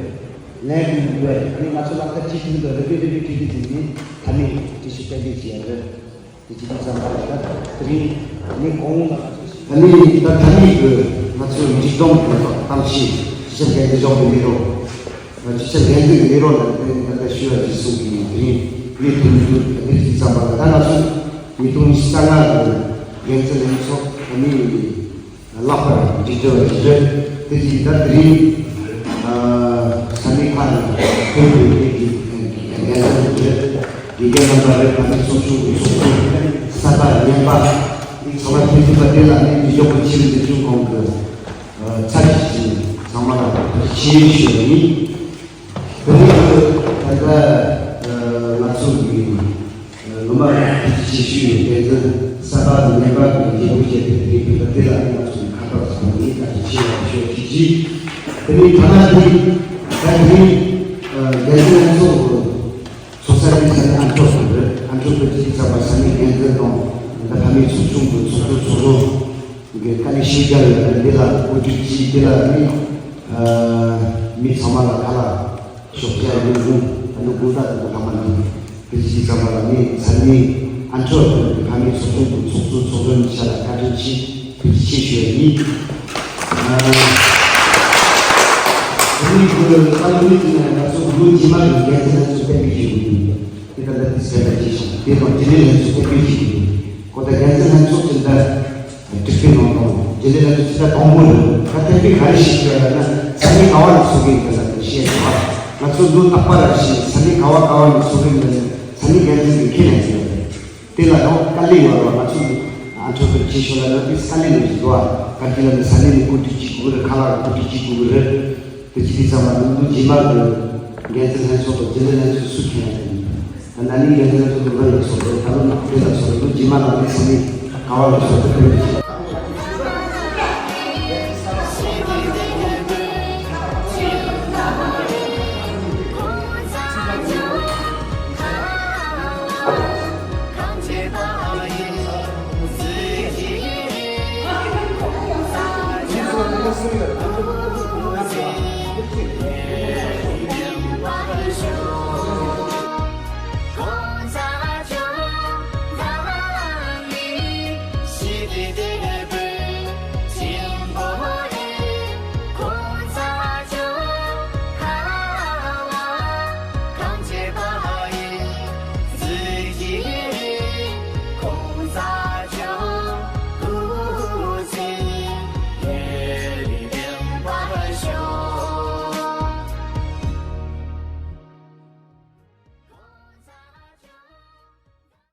ལན་དགོས་འདུག་ཨ་ནི་ང་ཚོ་ལ་ཁ་ཅིག་དུས་འདུག་རེད། དེ་དེ་དེ་དེ་དེ་དེ་ནི་ད་ནི་དེ་ཞིག་གཏན་འཁེལ་བྱས་རེད། དེ་ཅི་ཐུབ་ཙམ་པ་ལ་ད་དེ་རིང་ནི་གོང་ལ་ད་ནི་ད་ད་ནི་གི་ང་ཚོ་མི་རིགས་སྡོམ་གི་གཏམ་བཤད་སྤྱི་ཁྱབ་འགན་འཛིན་ལྗོངས་པའི་ལས་རོགས། སྤྱི་ཁྱབ་འགན་འཛིན་གྱི་ལས་རོགས་ལ་དེ་ནི་ད་ལྟ་ཞུ་བ་ཅི་གསུང་གི་དེ་རིང་ནི་དུས་མི་འདུག་དེ་ཅི་ཐུབ་ཙམ་པ་ལ་ད་ང་ཚོ་ཉིས་སྟོང་ཉི་ཤུ་རྩ་ལྔ་གི་འགན་འཛིན་ལྷན་ཚོགས་ད་ནི། ལྷག་པར་འགྲིག་འགྲོ་བ་ཞིག་རེད། དེ་བཞིན་ད་དེ་རིང་ས་གནས་ཁག་ནས་ཐོན་པའི་མི་གི་འགན་འཛིན་རེད། དགེ་རྒན་རྣམ་པ་རེད། ད་ནི་ཚོགས་ཆུང་གི་ཚོགས་གཙོ། གསར་པ་རྙིང་པ། འདི་ཚང་མ་ཕན་ཚུན་པ་དེ་ལ་ནི་མི་འཇོག་པའི་ཕྱིར་འདི་ཚོའི་གོང་གི་ཚབ་ཞིག་ཅིག་ཚང་མ་ལ་ཐུགས་རྗེ་ཆེ་ཞུ་བ་ཡིན། དེ་ནས་ད་ལྟ་ང་ཚོ་གི་ལོ་མ་ཆེ་ཤོས་ཡོད་པའི་གསར་པ་དང་རྙིང་པ་གི་རྒྱལ་པོ་བཅས་པའི་དེ་བོད་དེ་ལ་ང་ཚོ་ཁ་པར་ཚོགས་ནི་ད་ཆེ་བ་ཤོད་ཀྱི་ཅི། དེ་ནས་ཐ་ན་དེ་ད་དེ་རྒྱལ་པོ་ང་ཚོ་ཚོགས་ས་དེ་ས་ནི་ཨན་ཊོ་ཕི་རེད། ཨན་ཊོ་ཕི་ཅིག་ཚགས་པ་ས་ནི་རྒན་འཛིན་དང་ད་ཕ་མའི་ཚོགས་ཆུང་གི་ཚོགས་གཙོ་ཚོགས་གཙོ། གི་དཀའ་ལས་ཤུགས་རྒྱག་ཡོད་པ་འདི་ལ་བཀོད་སྒྲིག་བྱས། འདི་ལ་ནི་མི་ཚང་མ་ལ་ཁ་ལག་ཤོག་བྱ་ཡོད་འོང་། ཨ་ནི་དགོངས་དག་དང་ལྷག་མ་ནི་བོད་ཀྱི་ཚང་མ་ལ་ནི་ས་གནས་ཨན་ཊོ་ཕི་ནི་ཕ་མའི་ཚོགས་ཆུང་དང་ཚོགས་གཙོ་ཚོགས་གཙོ་གཉིས་ཆ་ལ་བཀའ་དྲིན་ཆེ་ཐུགས་རྗེ་ཆེ་ཞུ་ཡ་ཡིན། ཨ་ནི་ཁོ་ལ་ལོ་མི་དེ་ན་ང་ཚོ་ལོ་རྗེས་མ་གི་འགན་འཛིན་ལ་ཚོ་གཏན་འཁེལ་བྱེད་དགོས་ཡོད། དེ་ལྟར་ལ་དེ་སེམས་ལ་བྱེད་ཤོག་དེ་དང་དེ་ལས་ལ་ཚོ་གཏན་འཁེལ་བྱེད་དགོས་ཡོད། ཁོ་ད་འགན་འཛིན་ལྷན་ཚོགས་ཀྱི་འདྲ། སྒྲིག་པའི་ནང་དང་རྒྱུན་ལས་ལ་ཚོ་ཇི་ལྟར་དང་པོ་རེད། ད་ཐེག་པའི་ག་རེ་ཞིག་ཡོད་ལ་ན་ས་གནས་ག་བ་ལ་ཚོགས་ཀྱི་ཡོད་ལ་དེ་ཤེས་དགོས། ང་ཚོ་ལོ་རྟག་པ་ར་ཞིག་ས་གནས་ག་བ་ག་བ་ནས་ཚོགས་ཀྱི་ཡོད་ལ་ས་གནས་འགན་འཛིན་གྱི་ཁས་ལེན་གྱི་ཡོད་རེད། དེ་ལ་ཡང་དཀའ་ལས་ཡོད་ར། ང་ཚོ་ཨ་འཕྲོ་ཚོ་ཆེ་ཤོས་ལ་ཡོད་པའི་དཀའ་ལས་ཡོད་ཀྱི་འདུག་ཨ། ག་དེ་ལ་ནི་ས་གནས་ནས་བཀོད་སྒྲིག་བྱེད་དགོས་རེད། ཁ་ལག་བཀོད་སྒྲིག་བྱེད་དགོས་རེད། དེ་ཅི་དེ་ཚང་མ་ནི་ལོ་རྗེས་མ་གི་འགན་འཛིན་ལྷན་ཚོགས་དང་རྒྱུན་ལས་ལྷན་ཚོགས་སུ་ཁྱོན་ཡང་ཡིན། ད་ན་ནིང་འགན་འཛིན་ལྷན་ཚོགས་དང་ལ་ཡོད་ཚོགས་རེད། ད་ལོ་ནག་དེ་ལ་ཚོགས་རེད། ལོ་རྗེས་མ་ལ་ནི་ས་གནས་ག་བ་ལ་ཚོགས་རེད།